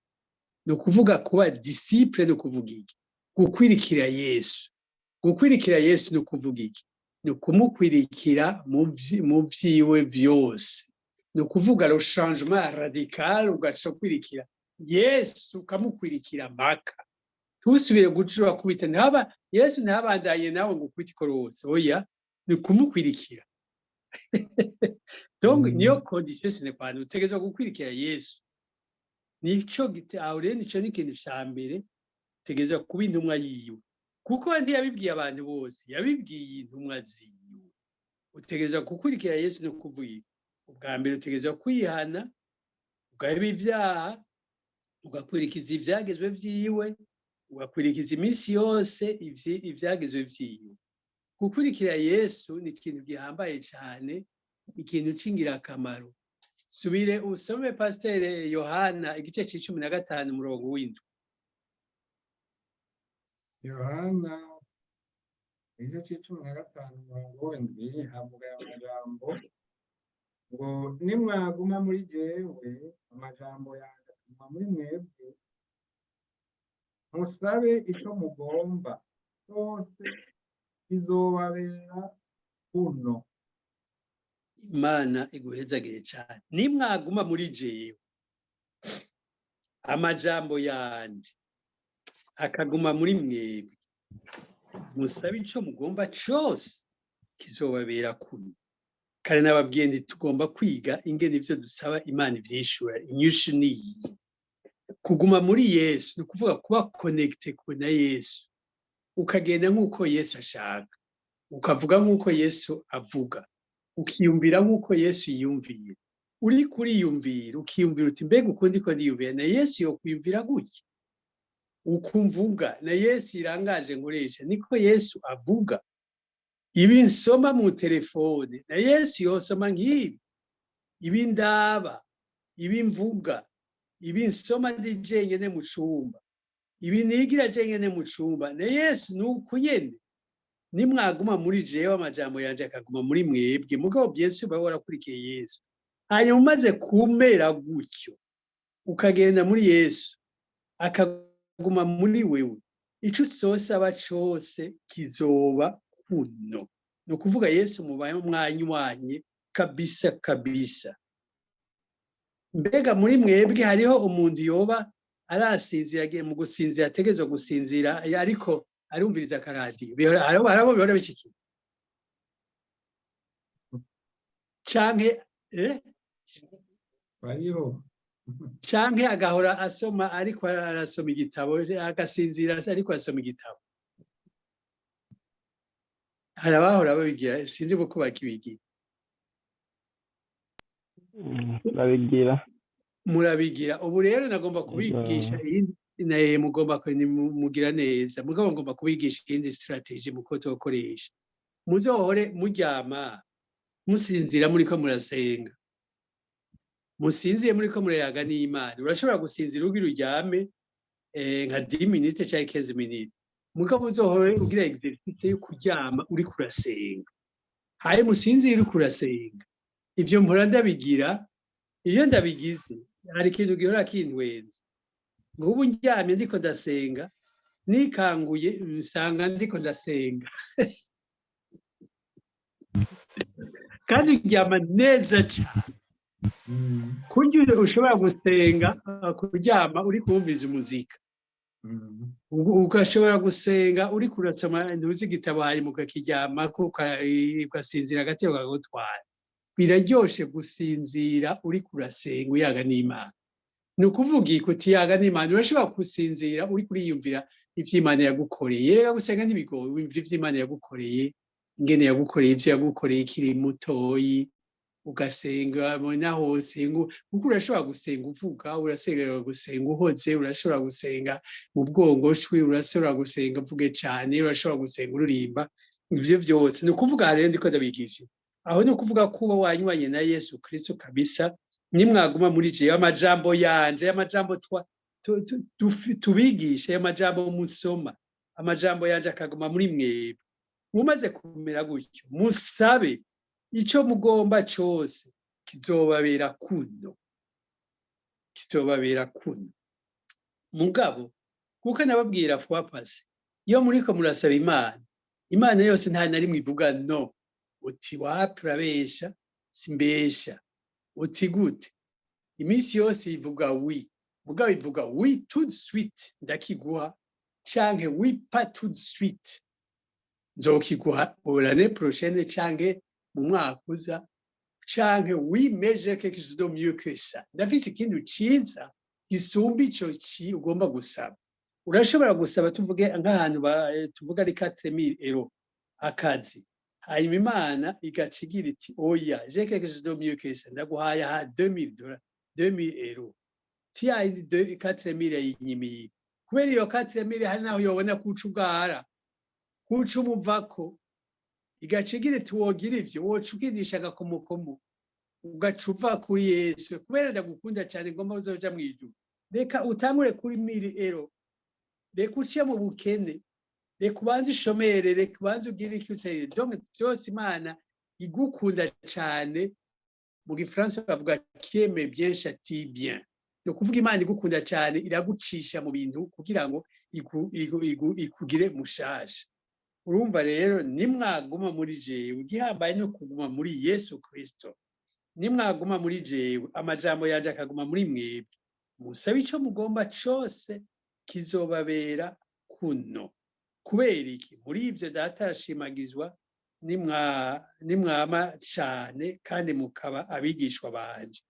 Ni ukuvuga kuba disciple ni ukuvuga iki? Gukwirikira Yesu. Gukwirikira Yesu ni ukuvuga iki? Ni ukumukwirikira mu vyiwe byose. Ni ukuvuga le changement radical, ugaca ukwirikira Yesu, ukamukwirikira mpaka ntusubire gucura kubita. Ntaba Yesu ntabandanye nawe ngo ukubite ikorose, oya, ni ukumukwirikira. Donc niyo condition sine qua non, utegerezwa gukwirikira Yesu. Nico gite aho rero, nico ni ikintu ca mbere, utegerezwa kuba intumwa yiwe, kuko ntiyabibwiye abantu bose, yabibwiye intumwa ziwe. Utegerezwa gukurikira Yesu no kuvuga iki? Ubwa mbere utegerezwa kwihana, ugaheba ibyaha, ugakurikiza ivyagezwe vyiwe, ugakurikiza iminsi yose ivyagezwe vyiwe. Gukurikira Yesu ni ikintu gihambaye cyane, ikintu c'ingirakamaro. Subire usome, pasiteri, Yohana igice c'15, umurongo w'7. Yohana igice c'15, umurongo w'7, havuga aya majambo ngo: "Nimwaguma muri jewe, amajambo yanjye akaguma muri mwebwe, musabe ico mugomba cyose, kizobabera kuno." Imana iguhezagire cyane. Nimwaguma muri jewe, amajambo yanje akaguma muri mwebwe, musabe ico mugomba cose, kizobabera kuno. Kare nababwiye nti tugomba kwiga ingene ivyo dusaba Imana ivyishura. Inyishu niyi: kuguma muri Yesu, ni ukuvuga kuba connecté na Yesu, ukagenda nk'uko Yesu ashaka, ukavuga nk'uko Yesu avuga, ukiyumvira nk'uko Yesu yiyumvira. Uri kuriyumvira, ukiyumvira uti: "Mbega ukundi ko ndiyumvira, na Yesu yokwiyumvira gutya? Ukumvuga na Yesu irangaje nkoresha niko Yesu avuga? Ibi nsoma mu telefone, na Yesu yosoma nk'ibi? Ibi ndaba, Ibi mvuga, ibi nsoma ndi jenyene mu cumba, ibi nigira jenyene mu cumba, na Yesu nuko nyene. Nimwaguma muri jewe, amajambo yanje akaguma muri mwebwe. Mugabo bien sûr uba warakurikiye Yesu. Hanyuma umaze kumera gutyo, ukagenda muri Yesu, akaguma muri wewe, ico usosaba cose kizoba kuno. Ni ukuvuga Yesu mubaye mwanywanye kabisa kabisa. Mbega muri mwebwe hariho umuntu yoba arasinzira, agiye mu gusinzira, ategerezwa gusinzira, ariko arumviriza akaradiyo? Hariho bihora bishikiye canke Bariho. Canke agahora asoma, ariko arasoma igitabo, agasinzira ariko asoma igitabo. Hari abahora babigira, sinzi uko bakibigira. Babigira. Murabigira. Ubu rero nagomba kubigisha iyindi, naye mugomba mugira neza, mugabo ngomba kubigisha iyindi strategy muko zokoresha. Muzohore muryama, musinzira muriko murasenga, musinziye muriko murayaga n'Imana. Urashobora gusinzira ugira uryame nka 10 minutes canke 15 minutes, mugabo uzohore ugira exercice yo kuryama uriko urasenga, haye musinzire uriko urasenga. Ivyo mpora ndabigira. Iyo ndabigize, hari ikintu gihora kintwenza. Ngubu ndyamye ndiko ndasenga, nikanguye nsanga ndiko ndasenga, kandi uryama neza cane kurya ushobora gusenga, kuryama uri kumviriza umuzika, ugashobora gusenga uri kurasoma ntuzi igitabo, hanyuma ukakiryamako, ugasinzira agatiro kakagutwara. Biraryoshe gusinzira uri kurasenga, uyaga n'Imana. Ni ukuvuga iki utiyaga n'Imana? Urashobora gusinzira uri kuriyumvira ivy'Imana yagukoreye. Rega gusenga ntibigoye, wiyumvira ivy'Imana yagukoreye, ingene yagukoreye, ivyo yagukoreye ikiri mutoyi, ugasenga na hose. Kuko urashobora gusenga uvuga, urashobora gusenga uhoze, urashobora gusenga mu bwongoshwi, urashobora gusenga uvuge cane, urashobora gusenga uririmba, ivyo vyose. Ni ukuvuga rero ndiko ndabigisha aho, ni ukuvuga ko uba wanywanye na Yesu Kristo kabisa. Nimwaguma muri jewe, amajambo yanje, amajambo tubigisha, amajambo musoma, amajambo yanje akaguma muri mwebwe, mumaze kumera gutyo, musabe ico mugomba cose, kizobabera kuno, kizobabera kuno. Mugabo kuko nababwira fois passée, iyo muriko murasaba Imana, Imana yose nta na rimwe ivuga no. Uti wapi, urabesha. Simbesha. Uti gute? Iminsi yose ivuga oui, mugabo ivuga oui tout de suite, ndakiguha, canke oui, pas tout de suite, nzokiguha l'année prochaine, canke mu mwaka uza, canke oui, mais j'ai quelque chose de mieux que ça, ndafise ikintu ciza gisumba ico ci ugomba gusaba. Urashobora gusaba, tuvuge nk'ahantu tuvuga ari 4000 euro akazi, hanyuma Imana igaca igira iti: "Oya, j'ai quelque chose de mieux que ça, ndaguhaye aha 2000 dollars, 2000 euro." Tiya 4000 yayinyimiye kubera iyo 4000, hari naho yobona kuca ubwara, kuca umuvako. Igaca igira iti: "Wogira ivyo, woca ukinisha agakomokomo, ugaca uva kuri Yesu. Kubera ndagukunda cyane, ngomba uzoja mw'ijuru, reka utangure kuri 1000 euro, reka uce mu bukene, reka ubanze ishomere, reka ubanze ugire icyo ukeneye." Donc byose Imana igukunda cyane. Mu gifaransa bavuga: "Qui aime bien châtie bien." Ni ukuvuga Imana igukunda cyane iragucisha mu bintu kugira ngo ikugire mushasha. Urumva rero, nimwaguma muri jewe, igihambaye ni ukuguma muri Yesu Kristo. Nimwaguma muri jewe, amajambo yanje akaguma muri mwebwe, musabe ico mugomba cose, kizobabera kuno. Kubera iki? Muri ivyo Data arashimagizwa, nimwama cane kandi mukaba abigishwa banje.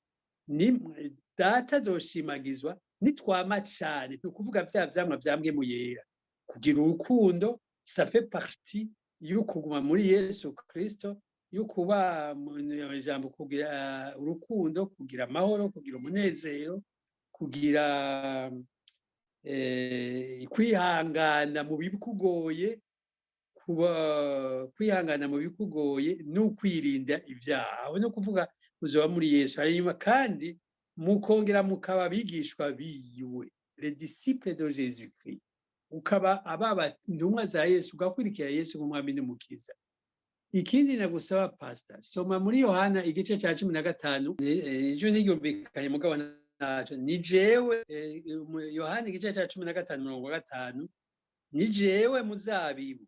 Data azoshimagizwa nitwama cane, ni ukuvuga vya vyamwa vya Mpwemu Yera. Kugira urukundo, ça fait partie y'ukuguma muri Yesu Kristo, y'ukuba mu ijambo, kugira urukundo, kugira amahoro, kugira umunezero, kugira kwihangana mu bikugoye, kuba kwihangana mu bikugoye n'ukwirinda ibyaha. Aho ni ukuvuga uzoba muri Yesu. Hanyuma kandi Mukongera mukaba abigishwa biwe, les disciples de Jésus Christ, ukaba ababa intumwa za Yesu, ugakurikira Yesu nk'umwami n'umukiza. Ikindi nagusaba, pastor, soma muri Yohana igice cya 15. Ejo ntiryumvikanye, mugabo naco ni jewe. Yohana igice cya 15, umurongo wa 5: "Ni jewe muzabibu,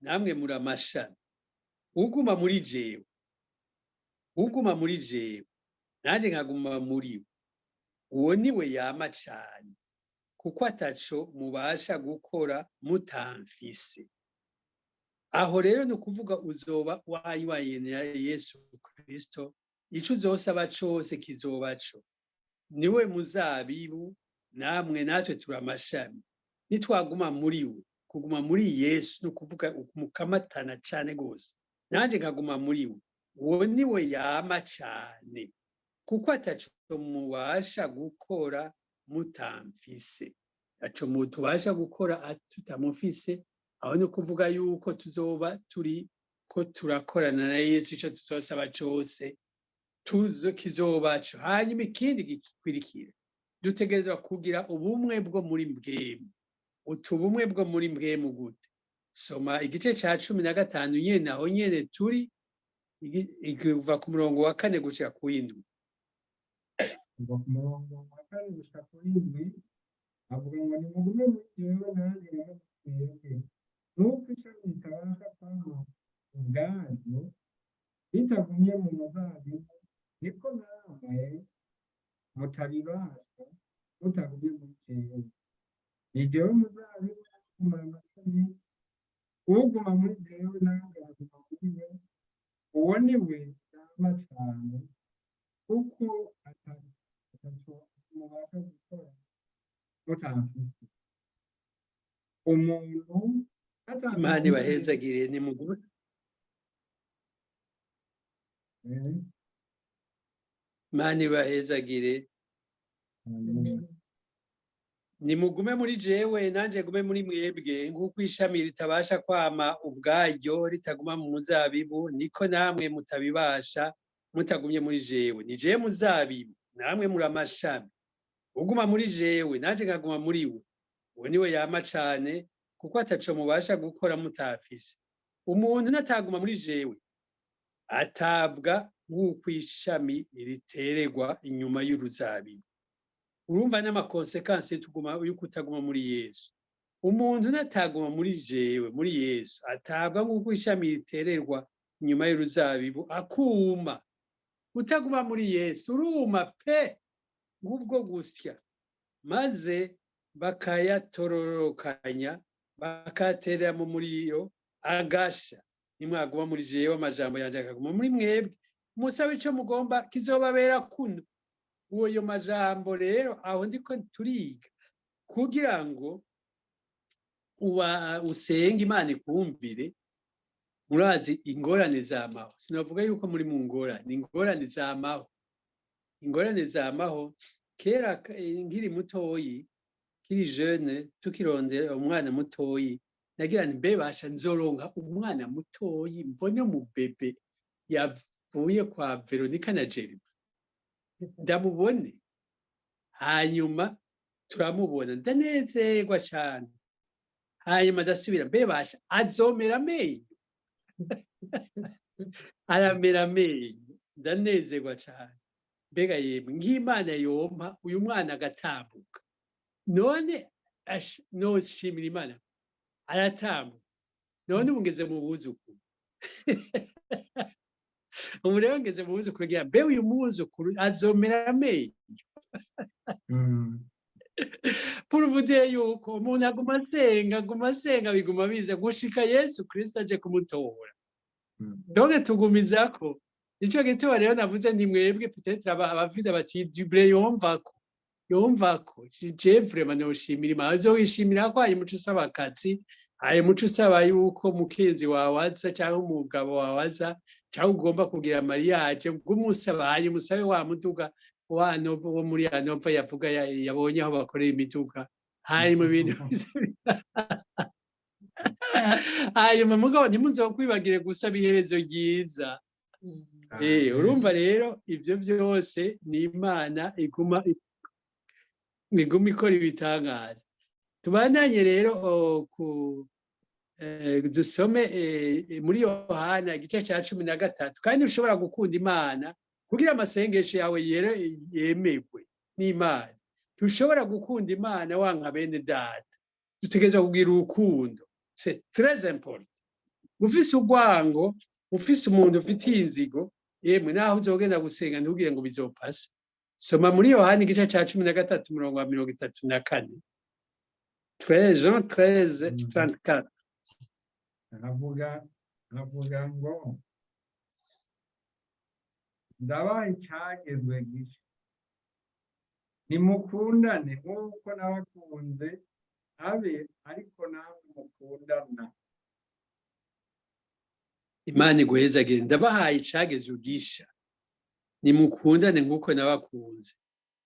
namwe muri amashami. Uguma muri jewe, uguma muri jewe, nanje nkaguma muri we, uwo ni we yama cane, kuko ataco mubasha gukora mutamfise." Aho rero ni ukuvuga uzoba wayiwaye na Yesu Kristo, ico uzosaba cose kizoba co. Niwe muzabibu, namwe natwe turi amashami. Nitwaguma muri we, kuguma muri Yesu ni ukuvuga mukamatana cane gose, nanje nkaguma muri we, uwo ni we yama cane, kuko ataco mubasha gukora mutamfise. Ataco tubasha gukora tutamufise. Aho ni ukuvuga yuko tuzoba turi ko turakorana na Yesu, ico tuzosaba cose tuzo kizobaco. Hanyuma ikindi gikurikira, dutegerezwa kugira ubumwe bwo muri mpwemu. Utu bumwe bwo muri mpwemu gute? Soma igice ca 15 nyene, aho nyene turi, kuva ku murongo wa 4 gushika ku 7. Kuva ku murongo wa 4 gushika ku 7, avuga ngo: "Nimugume muri jewe, nanjye ngume muri mwebwe. Nk'uko ishami ritabasha kwama ubwaryo ritagumye mu muzabibu, niko namwe mutabibasha mutagumye muri jewe. Ni jewe muzabibu, namwe muri amashami. Uguma muri jewe, nanjye nkaguma muri we, uwo ni we yama cane, kuko ataco mubasha gukora mutamfise." Umuntu Imana ibahezagire, nimugume. Imana ibahezagire. "Nimugume muri jewe, nanje gume muri mwebwe. Nk'uko ishami ritabasha kwama ubwaryo ritaguma mu muzabibu, niko namwe mutabibasha mutagumye muri jewe. Ni jewe muzabibu, namwe muri amashami. Uguma muri jewe, nanje nkaguma muri we, uwo niwe yama cane, kuko ataco mubasha gukora mutafise. Umuntu nataguma muri jewe, atabwa nk'uko ishami riteregwa inyuma y'uruzabibu." Urumva n'ama conséquences yo kutaguma muri Yesu. Umuntu nataguma muri jewe, muri Yesu, atabwa nk'uko ishami ritererwa inyuma y'uruzabibu, akuma. Utaguma muri Yesu uruma pe, nk'ubwo gusya, maze bakayatororokanya, bakayaterera mu muriro, agasha. "Nimwaguma muri jewe, amajambo yanje akaguma muri mwebwe, musabe ico mugomba, kizobabera kuno." Uwo yo majambo rero, aho ndiko turiga kugira ngo uba usenge Imana ikumvire. Murazi ingorane zamaho. Sinavuga yuko muri mu ngorane, ingorane zamaho, ingorane zamaho. Kera nkiri mutoyi, nkiri jeune, tukirondera umwana mutoyi, nagira nti: "Mbe basha nzoronka umwana mutoyi, mbone mu bébé yavuye kwa Veronica na Jeremy, ndamubone?" Hanyuma turamubona, ndanezerwa cane. Hanyuma ndasubira: "Mbe basha azomera amenyo?" Aramera amenyo, ndanezerwa cane. Mbega yemwe, nk'Imana yompa uyu mwana agatambuka none, noshimira Imana. Aratambuka none, ubu ngeze mu buzukuru. Ubu rero ngeze mu buzukuru, ngira: "Mbe uyu mwuzukuru azomera amenyo?" Pour vous dire yuko umuntu aguma asenga, aguma asenga, biguma biza gushika Yesu Kristo aje kumutora. Donc tugumizako. Nico gituma rero navuze nti mwebwe peut-être abavuze bati Dublin yumvako je vraiment noshimira Imana. Uzowishimira ko hanyuma uca usaba akazi, hanyuma uca usaba yuko mukenzi wawe aza, cyangwa umugabo wawe aza, cyangwa ugomba kugira mariage, bw'umusaba. Hanyuma usabe wa muduga wa Nova, wo muri ya Nova yavuga, yabonye aho bakorera imiduga. Hanyuma ibintu, hanyuma mugabo ntimuzokwibagire gusaba iherezo ryiza. Urumva rero ibyo byose ni Imana iguma ikora ibitangaza. Tubandanye rero ku dusome muri Yohana igice cya 13. Kandi ushobora gukunda Imana kugira amasengesho yawe yemegwe n'Imana. Ntushobora gukunda Imana wanka bene data. Dutegerezwa kugira urukundo, c'est très important. Ufise urwango, ufise umuntu ufitiye inzigo, yemwe naho uzogenda gusenga ntugire ngo bizopasa. Soma muri Yohana igice ca 13, umurongo wa 34. Jean 13 34. Aravuga ngo: "Ndabaha icyagezwe gisha, nimukundane nk'uko nabakunze, abe ariko namwe mukundana." Imana iguhezagire. Ndabahaye icagezwe gisha, nimukundane nk'uko nabakunze,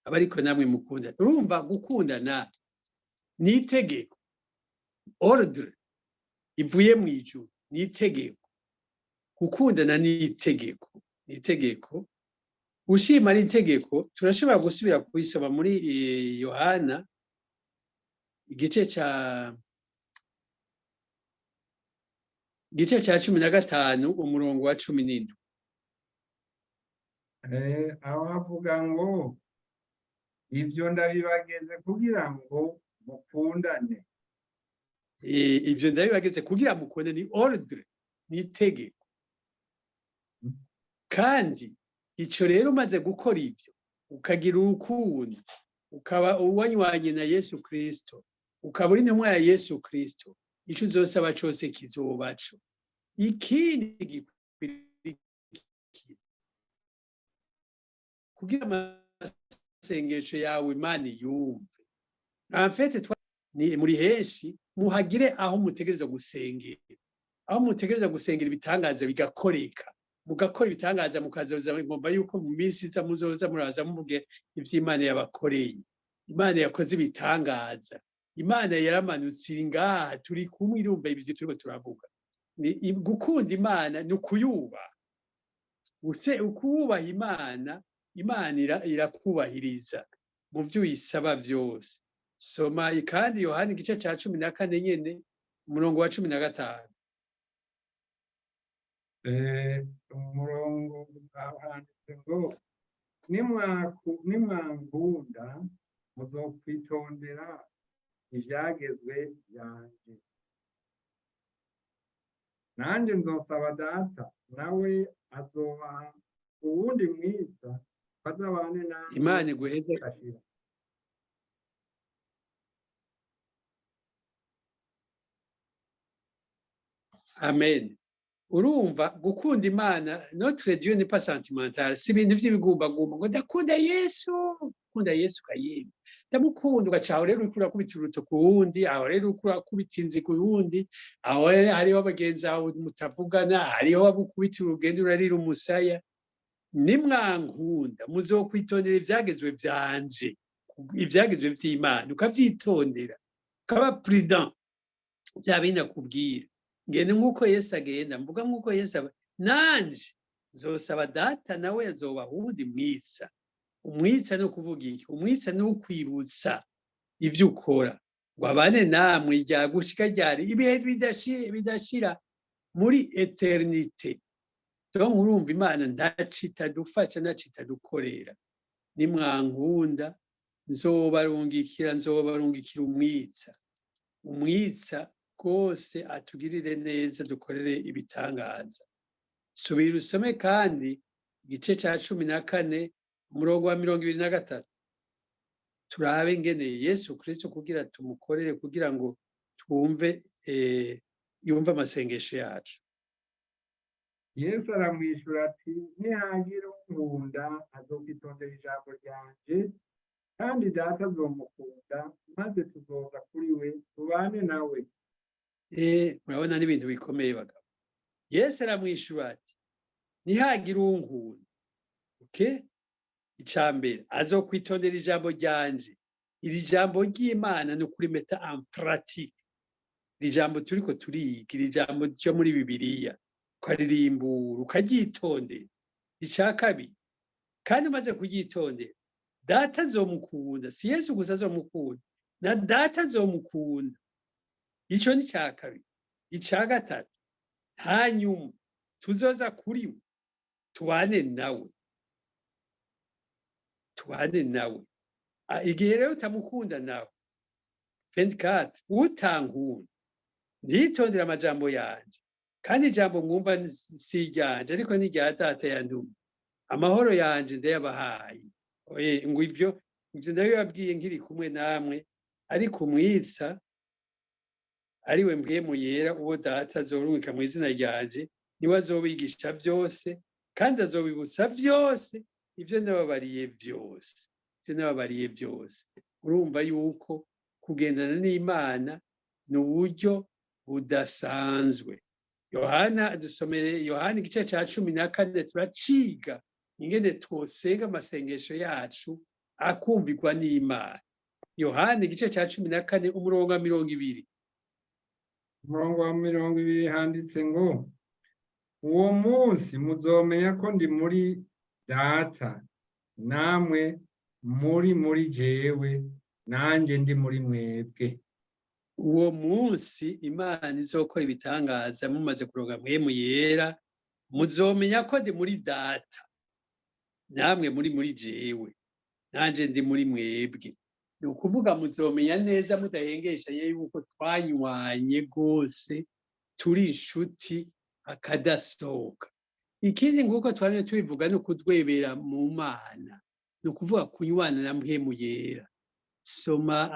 aba ariko namwe mukundane. Urumva, gukundana ni itegeko, ordre ivuye mu ijuru, ni itegeko. Gukundana ni itegeko, ni itegeko. Gushima ari itegeko. Turashobora gusubira kubisoma muri Yohana igice ca 15, umurongo wa 17. Aho havuga ngo: "Ibyo ndabibageze kugira ngo mukundane." Ibyo ndabibageze kugira mukundane, ni ordre, ni itegeko. Kandi ico rero, umaze gukora ibyo, ukagira urukundo, ukaba uwanywanye na Yesu Kristo, ukaba uri intumwa ya Yesu Kristo, ico uzosaba cose kizobaco. Ikindi gikurikira, kugira amasengesho yawe Imana yumve, en fait ni muri henshi muhagire aho mutegerezwa gusengera, aho mutegerezwa gusengera ibitangaza bigakoreka, mugakora ibitangaza, mukazoza. Ngomba yuko mu minsi iza muzoza muraza muvuge ivy'Imana yabakoreye. Imana yakoze ibitangaza, Imana yaramanutse, iri ngaha, turi kumwe, irumva ibyo turiko turavuga. Ni gukunda Imana, ni ukuyubaha. Use ukubaha Imana, Imana irakubahiriza mu vyo uyisaba vyose. Soma kandi Yohana igice ca 14 nyene, umurongo wa 15. Umurongo handitse ngo: "Nimwankunda muzokwitondera ivyagezwe vyanje, nanje nzosaba Data, nawe azobaha uwundi mwiza bazabane namwe Imana iguheze. Bidashira." Amen. Urumva, gukunda Imana, notre Dieu n'est pas sentimental. Si ibintu vy'ibigumbagumba ngo ndakunda Yesu, kunda Yesu ukayimba, ndamukunda, ugaca aho rero uriko urakubita uruto ku wundi, aho rero uriko urakubita inzi ku wundi, aho rero hariho abagenzi aho mutavugana, hariho abo ukubita urugendo urarira umusaya. Nimwankunda muzokwitondera ivyagezwe vyanje. Ivyagezwe vy'Imana ukavyitondera, ukaba prudent, vya bindi nakubwira: ngende nk'uko Yesu agenda, mvuga nk'uko Yesu aba. Nanje nzosaba Data, nawe azobaha uwundi mwitsa. Umwitsa ni ukuvuga iki? Umwitsa ni ukwibutsa ivyo ukora, ngo abane namwe rya gushika ryari? Ibihe bidashira, muri éternité. Donc urumva, Imana ntaco itadufasha, ntaco itadukorera. Nimwankunda nzobarungikira umwitsa, umwitsa rwose atugirire neza, dukorere ibitangaza. Subira usome kandi igice ca 14, umurongo wa 23, turabe ingene Yesu Kristo kugira tumukorere, kugira ngo twumve, yumve amasengesho yacu. Yesu aramwishyura ati: "Nihagira unkunda azokwitondera ijambo ryanje, kandi Data azomukunda, maze tuzoza kuri we tubane nawe." Murabona n'ibintu bikomeye, bagabo. Yesu aramwishyura ati: "Nihagira unkunda", okay? Icya mbere, azokwitondera ijambo ryanje. Iri jambo ry'Imana ni ukurimeta en pratique. Iri jambo turiko turiga, iri jambo ryo muri Bibiliya, ukaririmbura, ukaryitondera. Icya kabiri, kandi umaze kuryitondera, Data azomukunda. Si Yesu gusa azomukunda, na Data azomukunda. Icyo ni icya kabiri. Icya gatatu, hanyuma tuzoza kuri we, tubane nawe, tubane nawe. Igihe rero utamukunda nawe, 24, utankunda ntiyitondere amajambo yanje, kandi ijambo mwumva si iryanje, ariko ni irya Data yantumye. Amahoro yanje ndayabahaye. Ngo ibyo ndabibabwiye nkiri kumwe namwe, ariko umwitsa, ari we Mpwemu Yera, uwo Data azorungika mu izina ryanje, niwe azobigisha byose, kandi azobibutsa byose ibyo nababariye byose, ibyo nababariye byose. Urumva yuko kugendana n'Imana ni uburyo budasanzwe. Yohana, dusomere Yohana igice cya 14, turaciga ingene twosenga amasengesho yacu akumvirwa n'Imana. Yohana igice cya 14, umurongo wa 20. Umurongo wa 20 handitse ngo: "Uwo munsi muzomenya ko ndi muri Data, namwe muri jewe, nanjye ndi muri mwebwe." Uwo munsi Imana izokora ibitangaza mumaze kuronka Mpwemu Yera, muzomenya ko ndi muri Data, namwe muri jewe, nanjye ndi muri mwebwe. Ni ukuvuga muzomenya neza mudahengeshanye yuko twanywanye rwose, turi inshuti akadasohoka. Ikindi, nk'uko twamye tubivuga, ni ukudwebera mu Mana, ni ukuvuga kunywana na Mpwemu Yera. Soma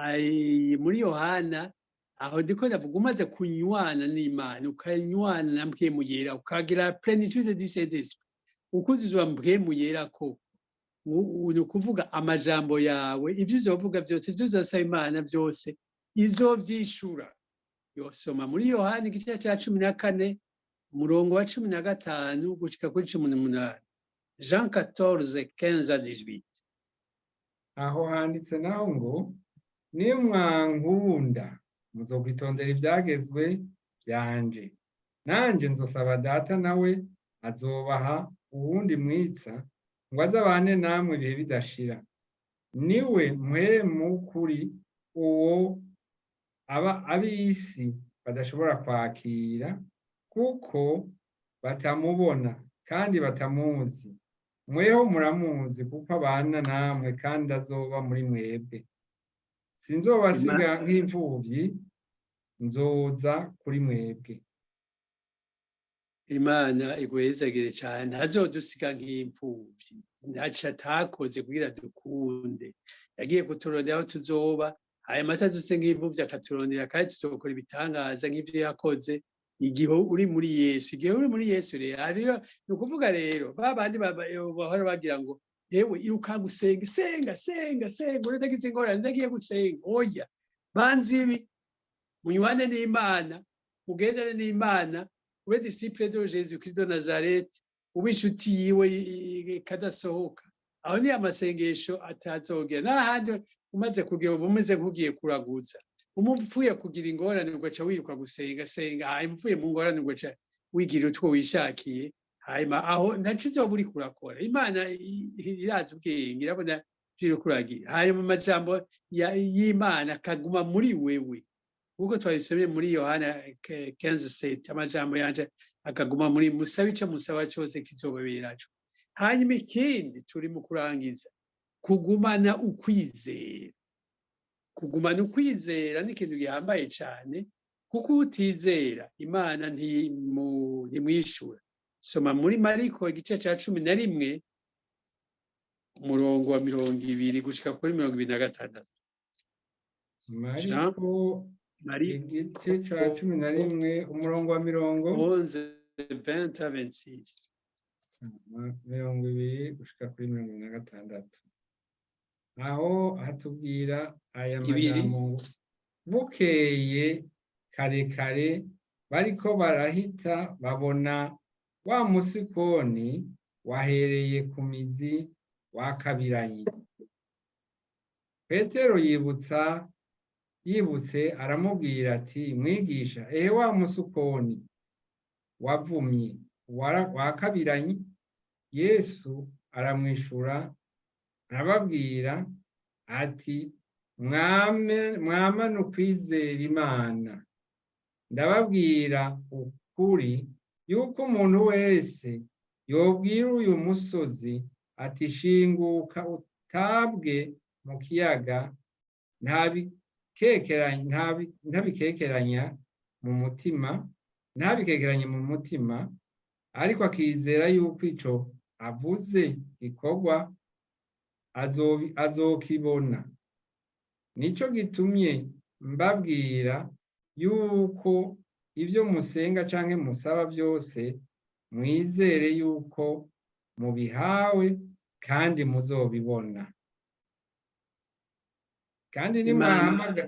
muri Yohana aho ndiko ndavuga. Umaze kunywana n'Imana, ukanywana na Mpwemu Yera, ukagira plénitude du Saint-Esprit, ukuzuzwa Mpwemu Yera, ko ni ukuvuga amajambo yawe, ibyo uzovuga byose, ibyo uzasaba Imana byose, izovyishura. Yosoma muri Yohana igice cya 14, umurongo wa 15 gushika kuri 18, Jean 14, 15 à 18. Aho handitse naho ngo: "Nimwankunda muzokwitondera ibyagezwe byanje, nanjye nzosaba Data, nawe azobaha uwundi mwitsa ngo azabane namwe ibihe bidashira, niwe Mpwemu w'ukuri, uwo aba ab'isi badashobora kwakira, kuko batamubona kandi batamuzi. Mweho muramuzi, kuko abana namwe kandi azoba muri mwebwe. Sinzobasiga nk'imfubyi, nzoza kuri mwebwe." Imana iguhezagire cyane. Ntazodusiga nk'imfubyi. Ntaco atakoze kugira dukunde. Yagiye kuturondera aho tuzoba, hanyuma ataduse nk'imfubyi, akaturondera, kandi tuzokora ibitangaza nk'ivyo yakoze igihe uri muri Yesu. Igihe uri muri Yesu rero, ni ukuvuga rero ba bandi bahora bagira ngo: "Yewe, iruka gusenga, senga, senga, senga, uragize ingorane, ndagiye gusenga." Oya, banza ibi: munywane n'Imana, mugendane n'Imana, ube disciple de Jésus Christ de Nazareth, ube inshuti yiwe kadasohoka. Aho ni amasengesho atazogera n'ahandi. Umaze kugira uba umeze nk'ugiye kuraguza. Umupfuye kugira ingorane, ugaca wiruka gusenga senga, hanyuma uvuye mu ngorane ugaca wigira utwo wishakiye. Hanyuma aho ntaco uzoba uriko urakora. Imana irazi ubwenge, irabona ivyo uriko uragira. Hanyuma amajambo y'Imana akaguma muri wewe, nk'uko twabisomye muri Yohana 15:7, amajambo yanje akaguma muri, musabe ico musaba cose kizobaberaco. Hanyuma ikindi, turi mu kurangiza, kugumana ukwizera. Kugumana ukwizera ni ikintu gihambaye cyane, kuko utizera Imana ntimwishura. Soma muri Mariko igice cya 11, umurongo wa 20 gushika kuri 26. Mariko igice cya 11, umurongo wa mirongo 11, 20 à 26. 20 gushika kuri 26. Aho hatubwira aya majambo ngo: "Bukeye kare kare, bariko barahita, babona wa musikoni wahereye ku mizi wakabiranye. Petero yibutse aramubwira ati: 'Mwigisha, ehe wa musukoni wavumye wakabiranye.' Yesu aramwishura arababwira ati mwame mwamane ukwizera Imana. Ndababwira ukuri yuko umuntu wese yobwira uyu musozi ati shinguka utabwe mu kiyaga, ntabikekeranya mu mutima, ntabikekeranye mu mutima, ariko akizera yuko ico avuze gikorwa, azokibona. Nico gitumye mbabwira yuko ibyo musenga canke musaba byose, mwizere yuko mubihawe kandi muzobibona. Kandi Imana nimwahamaga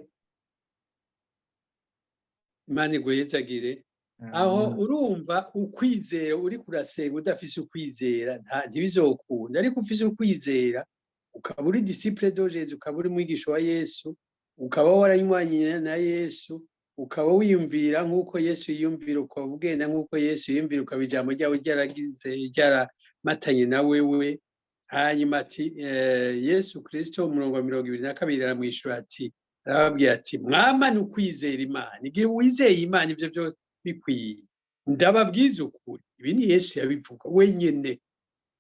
Imana iguhezagire. Aho urumva ukwizera, uri kurasenga udafise ukwizera ntibizokunda, ariko ufise ukwizera, ukaba uri disciple de Jésus, ukaba uri umwigisha wa Yesu, ukaba waranywanye na Yesu, ukaba wiyumvira nk'uko Yesu yiyumvira, ukaba ugenda nk'uko Yesu yiyumvira, ukaba ijambo ryawe ryaragize ryaramatanye na wewe. Hanyuma ati Yesu Kristo, umurongo wa 22, aramwishyura ati, arababwira ati: "Mwamane ukwizera Imana." Igihe wizeye Imana, ibyo byose bikwiye. Ndababwiza ukuri, ibi ni Yesu yabivuga wenyine,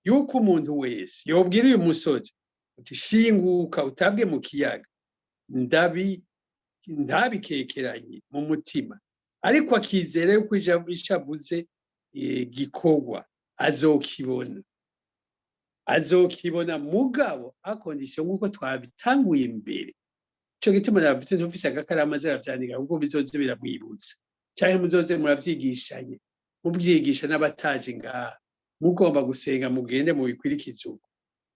yuko umuntu wese yobwira uyu musozi ati: "Shinguka utabwe mu kiyaga," ndabi ntabikekeranye mu mutima, ariko akizera yuko ico avuze gikorwa, azokibona, azokibona. Mugabo à condition, nk'uko twabitanguye imbere, ico gituma navuze ntufise agakaramu azaravyandika, kuko bizoze biramwibutsa, canke muzoze muravyigishanye, mubyigisha n'abataje ngaha. Mugomba gusenga, mugende mubikwirikize uko.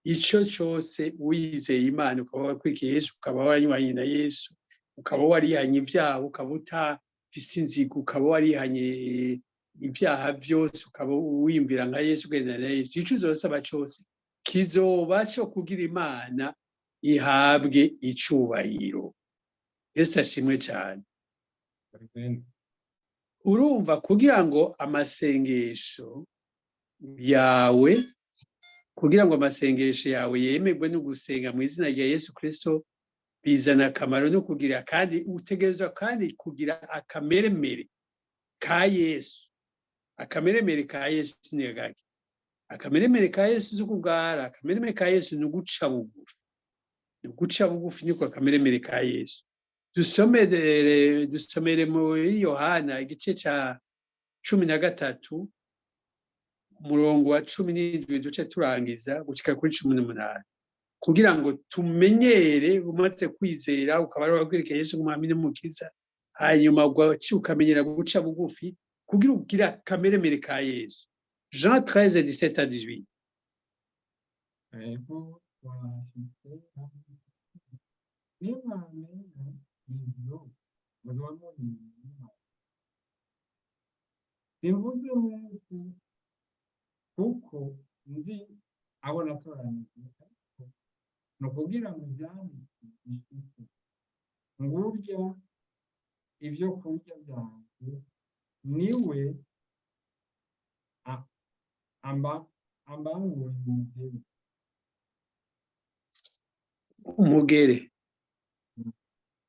Ico cose wizeye Imana, ukaba wakurikiye Yesu, ukaba waranywanye na Yesu, ukaba warihanye ibyaha, ukaba utafise inzigo, ukaba warihanye ibyaha byose, ukaba wiyumvira nka Yesu, ugendana na Yesu, ico uzosaba cose kizoba co kugira Imana ihabwe icubahiro. Yesu ashimwe cane. Urumva, kugira ngo amasengesho yawe, kugira ngo amasengesho yawe yemerwe no gusenga mu izina rya Yesu Kristo bizana akamaro no kugira, kandi utegerezwa kandi kugira akameremere ka Yesu. Akameremere ka Yesu ni gake? Akameremere ka Yesu si ukugara. Akameremere ka Yesu ni uguca bugufi, ni uguca bugufi, niko akameremere ka Yesu. Dusomere muri Yohana igice ca 13, umurongo wa 17, duce turangiza, gushika kuri 18, kugira ngo tumenyere. Umaze kwizera, ukaba ari wabwirikiye Yesu nk'umwami n'umukiza, hanyuma ugaca ukamenyera guca bugufi kugira ugire akameremere ka Yesu. Jean 13, 17 à 18. Ego, twashitse. Nimwamenya ivyo, muzoba muri Imana. Simvuze mwese, kuko nzi abo natoranije, ariko ni ukugira ngo ivyanditswe bishike: ngurya ivyo kurya vyanje niwe ambanguriye umugere. Umugere.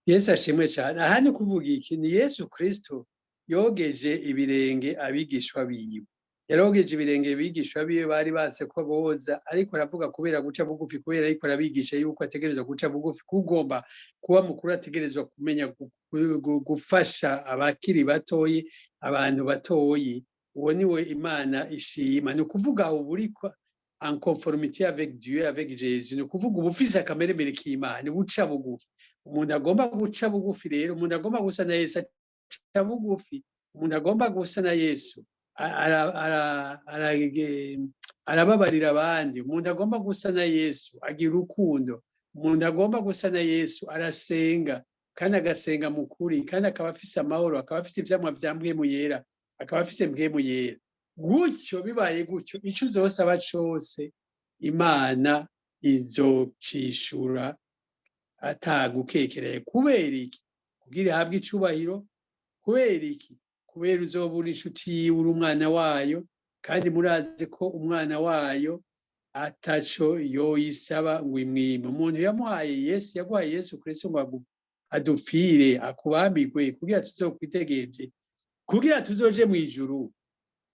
Yesu ashimwe cyane. Aha ni kuvuga iki? Ni Yesu Kristo yogeje ibirenge abigishwa biwe. Yarogeje ibirenge abigishwa biwe bari base ko boza, ariko aravuga kubera guca bugufi, kubera ariko arabigisha yuko ategerezwa guca bugufi, kugomba kuba mukuru ategerezwa kumenya gufasha abakiri batoyi, abantu batoyi. Uwo niwe Imana ishima. Ni ukuvuga ubu uri en conformité avec Dieu, avec Jésus. Ni ukuvuga uba ufise akameremere k'Imana, uca bugufi. Umuntu agomba guca bugufi rero, umuntu agomba gusa na Yesu aca bugufi. Umuntu agomba gusa na Yesu arababarira abandi. Umuntu agomba gusa na Yesu agira urukundo. Umuntu agomba gusa na Yesu arasenga, kandi agasenga mu kuri, kandi akaba afise amahoro, akaba afise ivyamwa vya Mpwemu Yera, akaba afise Mpwemu Yera. Gutyo, bibaye gutyo, ico uzosaba cose Imana izocishura atagukekereye. Kubera iki? Kugira ihabwe icubahiro. Kubera iki? Kubera uzoba uri inshuti yiwe, uri umwana wayo. Kandi murazi ko umwana wayo ataco yoyisaba ngo imwime. Umuntu yamuhaye Yesu, yaguhaye Yesu Kristo ngo adupfire, akubambirwe, kugira tuzokwidegemvye, kugira tuzoje mu ijuru,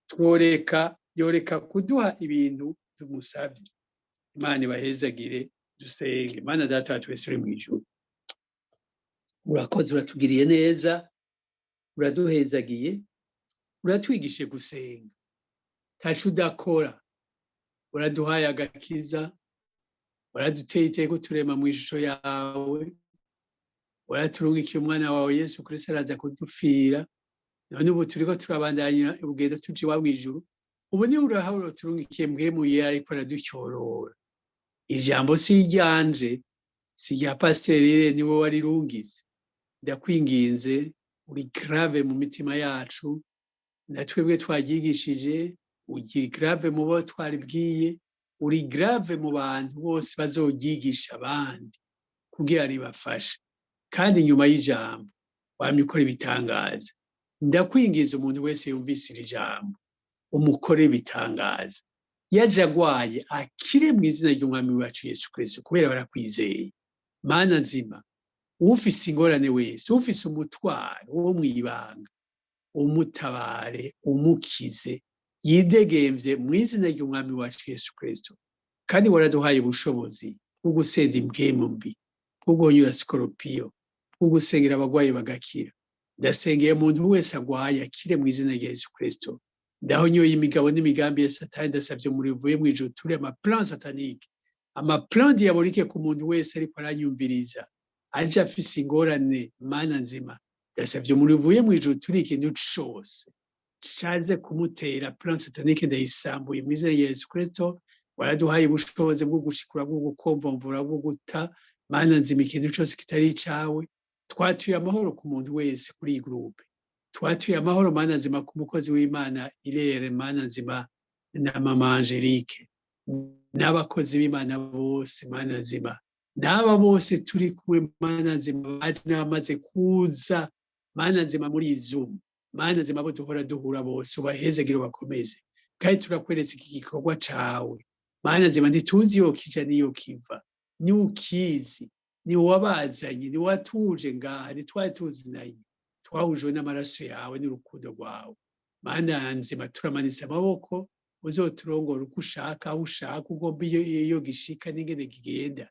tworeka yoreka kuduha ibintu tumusabye? Imana ibahezagire. Dusenge. Imana Data wa twese uri mu ijuru, urakoze, uratugiriye neza, uraduhezagiye, uratwigishe gusenga. Taco udakora. Uraduhaye agakiza, waraduteye iteka, uturema mu ishusho yawe, waraturungikiye umwana wawe Yesu Kristo, araza kudupfira. None ubu turiko turabandanya urugendo tuja iwawe mw'ijuru. Ubu niwe urahabura turungikiye Mpwemu Yera, ariko aradutyorora. Ijambo si iryanje, si irya pasiteri, niwe warirungize. Ndakwinginze, uri grave mu mitima yacu na twebwe twaryigishije, uri grave mu bo twaribwiye, uri grave mu bantu bose bazoryigisha abandi kugira ribafashe. Kandi nyuma y'ijambo wamye ukora ibitangaza. Ndakwingiza, umuntu wese yumvise iri jambo umukore ibitangaza. Yaje agwaye akire mu izina ry'Umwami wacu Yesu Kristo, kubera barakwizeye. Mana nzima, ufise ingorane wese, ufise umutwaro wo mw'ibanga, umutabare, umukize, yidegemvye mu izina ry'Umwami wacu Yesu Kristo. Kandi waraduhaye ubushobozi bwo gusenda impwemu mbi, bwo guhonyura sikoropiyo, bwo gusengera abagwayi bagakira. Ndasengeye umuntu wese agwaye akire mu izina rya Yesu Kristo. Ndahonyoye imigabo n'imigambi ya Satani. Ndasavye umuriro uvuye mw'ijuru turi ama plan satanique, ama plan diabolique ku muntu wese ariko aranyumviriza, aje afise ingorane. Mana nzima, ndasavye umuriro uvuye mw'ijuru turi ikintu cose caze kumutera. Plan satanique ndayisambuye mu izina rya Yesu Kristo. Waraduhaye ubushobozi bwo gushikura, bwo gukomvomvura, bwo guta, Mana nzima, ikintu cose kitari icawe. Twatuye amahoro ku muntu wese kuri iyi groupe. Twatuye amahoro, Mana nzima, ku mukozi w'Imana Irere, Mana nzima, na mama Angelique n'abakozi b'Imana bose, Mana nzima, n'aba bose turi kumwe, Mana nzima, baje n'abamaze kuza, Mana nzima, muri iyi Zoom. Mana nzima, abo duhora duhura bose ubahezegire, ubakomeze. Kandi turakweretse iki gikorwa cawe, Mana nzima. Ntituzi iyo kija n'iyo kiva, ni ukizi, ni wabazanye, ni watuje ngaha. Ntitwari tuzinanye, twahujwe n'amaraso yawe n'urukundo rwawe. Mana nzima, turamanitse amaboko, uzoturongora uko ushaka, aho ushaka, ugomba, iyo gishika n'ingene kigenda.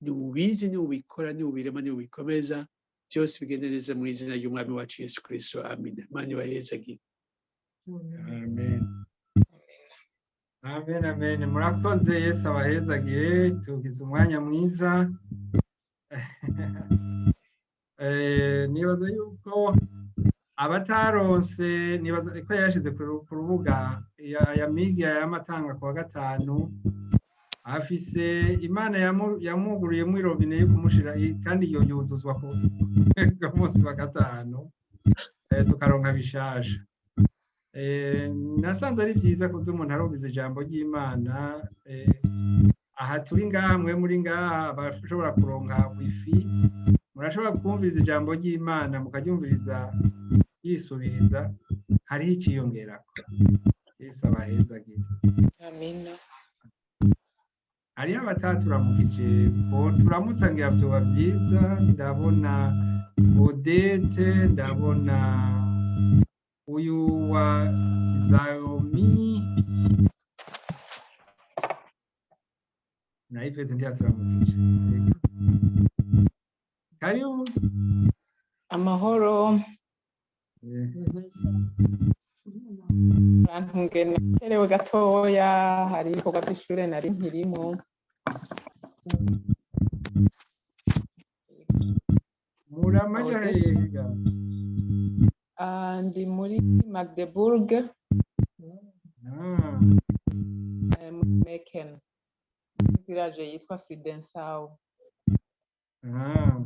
Ni ubizi, ni ubikora, ni ubirema, ni ubikomeza. Byose bigende neza mu izina ry'Umwami wacu Yesu Kristo. Amina. Imana ibahezagire. Amen, amen, amen. Murakoze, Yesu abahezagire. Tugize umwanya mwiza. Nibaza yuko abataronse, nibaza ko yashize ku rubuga ya migia y'amatanga ku wa gatanu, afise Imana yamwuguruyemo irobine yo kumushira, kandi iyo yuzuzwa ku munsi wa gatanu, tukaronka bishasha. Nasanze ari byiza kuza umuntu arumviza ijambo ry'Imana. Aha turi ngaha, mwe muri ngaha bashobora kuronka wifi, murashobora kumviriza ijambo ry'Imana, mukaryumviriza yisubiriza, hariho iciyongerako. Yesu abahezagire. Amina. Hariho abataturamukije, ko turamutsa, ngira vyoba byiza. Ndabona Odete, ndabona uyu wa Zaomi na Ivete, ntiyaturamukije. Karibu. Amahoro. Urantunge, nacerewe gatoya, hari ibikorwa by'ishure nari nkirimo. Muramaja hehe? Ah, ndi muri Magdeburg, muri Meken, muri village yitwa Friedensau. Ah,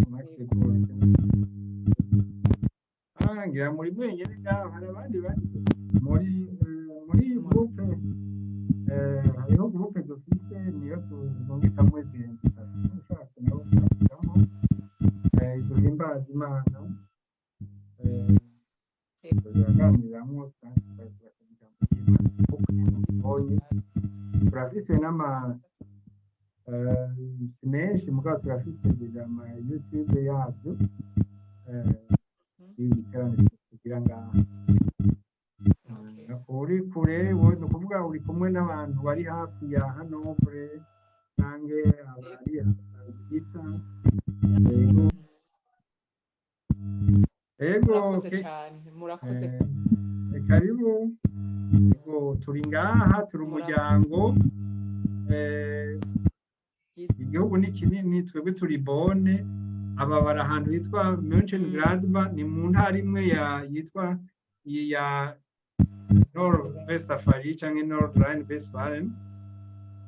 Magdeburg. Ah, ngira muri mwenyene ngaho, hari abandi bari muri groupe. Hariho groupe dufise, niyo tuzungikamwo izintu ushaka nawe ukajamwo, duhimbaza Imana, turaganiramwo kandi tugasoma. Mubonye turafise n'ama si menshi mugabo turafise ama YouTube yabyo y'ibiterane tugira ngaha. Uri kure, ni ukuvuga uri kumwe n'abantu bari hafi ya Hanovre canke abari Gita. Yego, yego. Murakoze Okay. cyane, murakoze. Karibu. Yego, turi ngaha, turi umuryango. Igihugu ni kinini, twebwe turi Bonn, aba bari ahantu hitwa Mönchengladbach, ni mu ntara imwe ya yitwa ya Nord Westphalia canke Nord Rhine-Westphalie.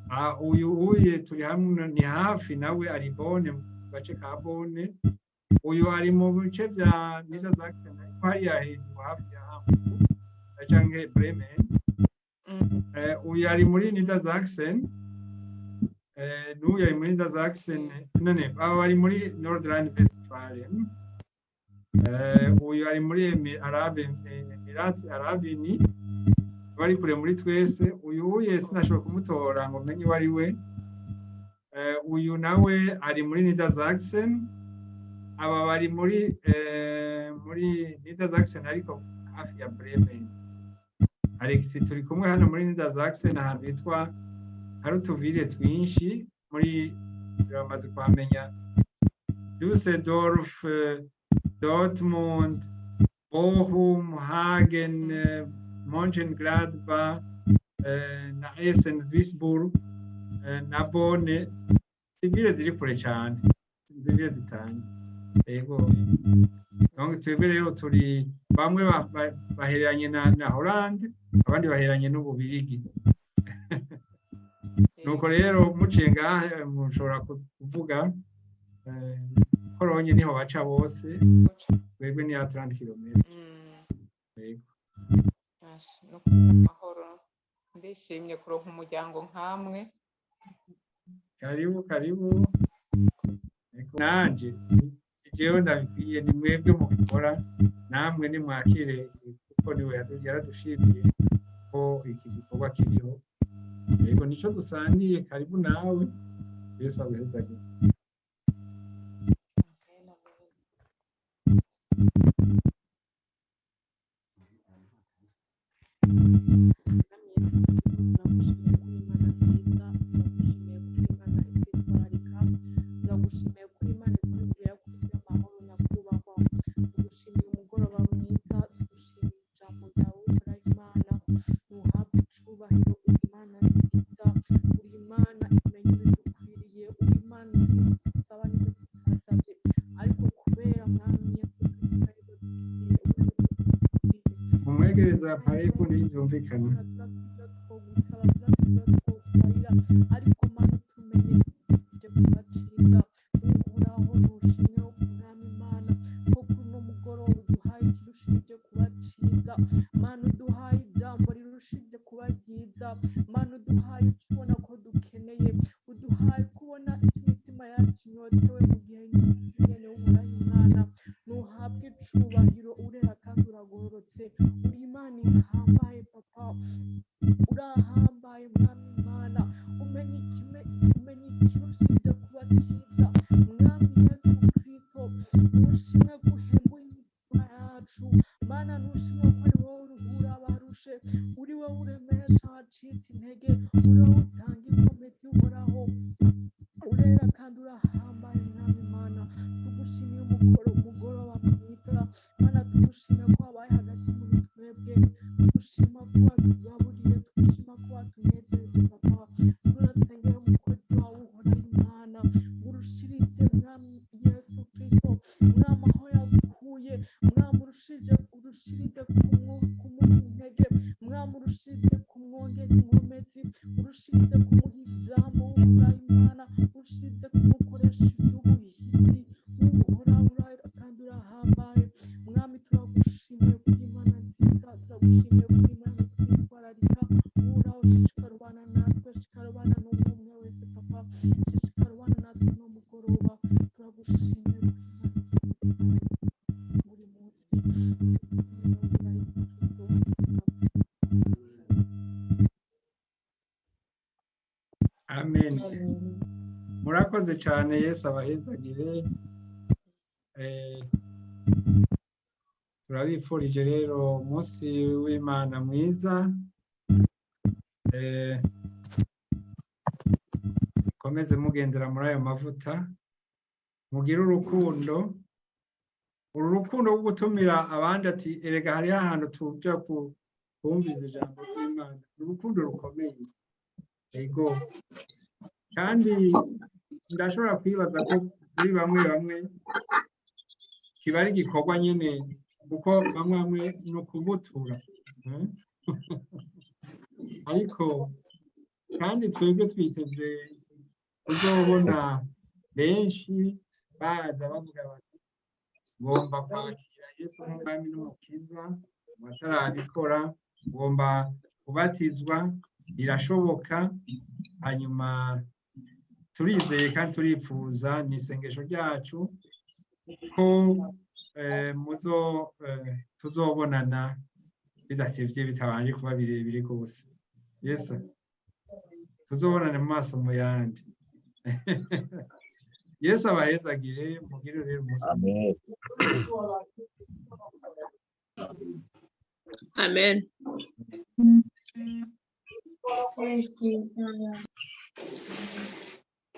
Ah, uyu uye turi hamwe ni hafi nawe ari Bonn, mu gace ka Bonn. Uyu ari mu bice vya Niedersachsen, ariko hariya hejuru hafi ya Hamburg canke Bremen. Uyu ari muri Niedersachsen, n'uyu ari muri Niedersachsen, none aba bari muri Nord Rhine-Westphalie. Uyu ari muri Arabe Emirati Arabini, bari kure muri twese. Uyu uye sinashobora kumutora ngo menye uwo ari we. Uyu nawe ari muri Niedersachsen. Aba bari muri Niedersachsen ariko hafi ya Bremen. Alex turi kumwe hano muri Niedersachsen, ahantu hitwa hari utuvile twinshi muri bamaze kuhamenya: Düsseldorf, Dortmund, Bochum, Hagen, Mönchengladbach, na Essen, Duisburg, na Bonn. Zivile ziri kure cyane, zivile zitanye. Yego, donc twebwe rero turi bamwe bahereranye na Hollande, abandi bahereranye n'Ububirigi. Nuko rero muciye ngaha mushobora kuvuga Cologne niho baca bose, twebwe ni ya 30 km. Yego. No kugira amahoro, ndishimye kuronka umuryango nkamwe. Karibu, karibu. Ego, nanje si jewe ndabikwiye, ni mwebwe mubikora. Namwe nimwakire kuko niwe yaradushimiye ko iki gikorwa kiriho. Yego, nico dusangiye. Karibu nawe, Yesu aguhezagire. Amen, amen. Mwami Yesu Kristo, turagushimiye kuri Imana nziza, turagushimiye kuri Imana itwitwararika, turagushimiye kuri Imana itwibwira ko ufite amahoro nyakubahwa, tugushimiye umugoroba mwiza, tugushimiye ijambo ryawe uhoraho Imana, ntuhabwe icubahiro, uri Imana nziza, uri Imana imenya ibidukwiriye, uri Imana izi dusaba n'ibyo tutasabye, ariko kubera Mwami Yesu Kristo aribyo dukeneye, uri aribyo dukwiriye. Mumwegereza appareil ko ntibyumvikana. Turafite ibyo twogusaba, turafite ibyo twokubarira, ariko Mana tumenye ibyo kuba cyiza. Uhoraho ntushimwe Mwami Imana ko kuri uno mugoroba uduhaye ikirushije kuba cyiza. Mana uduhaye ijambo rirushije kuba ryiza. Mana uduhaye icyo ubona ko dukeneye, uduhaye kubona icyo imitima yacu inyotewe mu gihe nk'iki nyene. Uhoraho Imana ntuhabwe icubahiro, urera kandi uragororotse, uri Imana ihambaye papa, urahambaye Mwami Imana, umenya ikime, umenya ikirushije kuba cyiza. Mwami Yesu Kristo, nushimwe guhembuye imitima yacu. Mana nushimwe ko ari wowe uruhura abarushe, uri wowe uremesha abacitse intege, uri wowe utanga inkomezi. Uhoraho urera kandi urahambaye. Mwami Imana, tugushimiye umugoroba mwiza. Mana tugushimiye ko wabaye hagati muri twebwe, tugushima ko watugaburiye, tugushima ko watunezereje papa. Turasengera umukozi wawe uhoraho Imana, ngo urushirize Mwami Yesu Kristo, Mwami aho yagukuye, Mwami urushirize kumuha intege, Mwami urushirize kumwongera inkomezi, urushirize kumuha ijambo. Uhoraho Imana, urushirize kumukoresha iby'ubuhizi. Uhoraho urahera kandi urahambaye. Mwami turagushimiye kuri Imana nziza, turagushimiye kuri Imana twitwararika. Uhoraho shishikara ubana natwe, shishikara ubana n'umwe umwe wese papa, shishikara ubana natwe uno mugoroba. Turagushimiye kuri Imana buri munsi. Mu izina rya Yesu Kristo, amen. Murakoze cyane, Yesu abahezagire. Turabifurije rero umunsi w'Imana mwiza. Mukomeze mugendera muri ayo mavuta, mugire urukundo, uru rukundo rwo gutumira abandi ati erega hariho ahantu tuja kumviza ijambo ry'Imana, ni urukundo rukomeye. Yego, kandi ndashobora kwibaza ko kuri bamwe bamwe kiba ari igikorwa nyine, kuko bamwe bamwe ni ukubutura. Ariko kandi twebwe twiteze kuzobona benshi baza bavuga bati ngomba kwakira Yesu nk'umwami n'umukiza, abatarabikora ngomba kubatizwa, birashoboka. Hanyuma turizeye kandi turipfuza, ni isengesho ryacu ko muzo tuzobonana bidatevye, bitabanje kuba birebire rwose. Yesu tuzobonane mu maso mu yandi. Yesu abahezagire, mugire rero umunsi Amen. Amen. Thank you.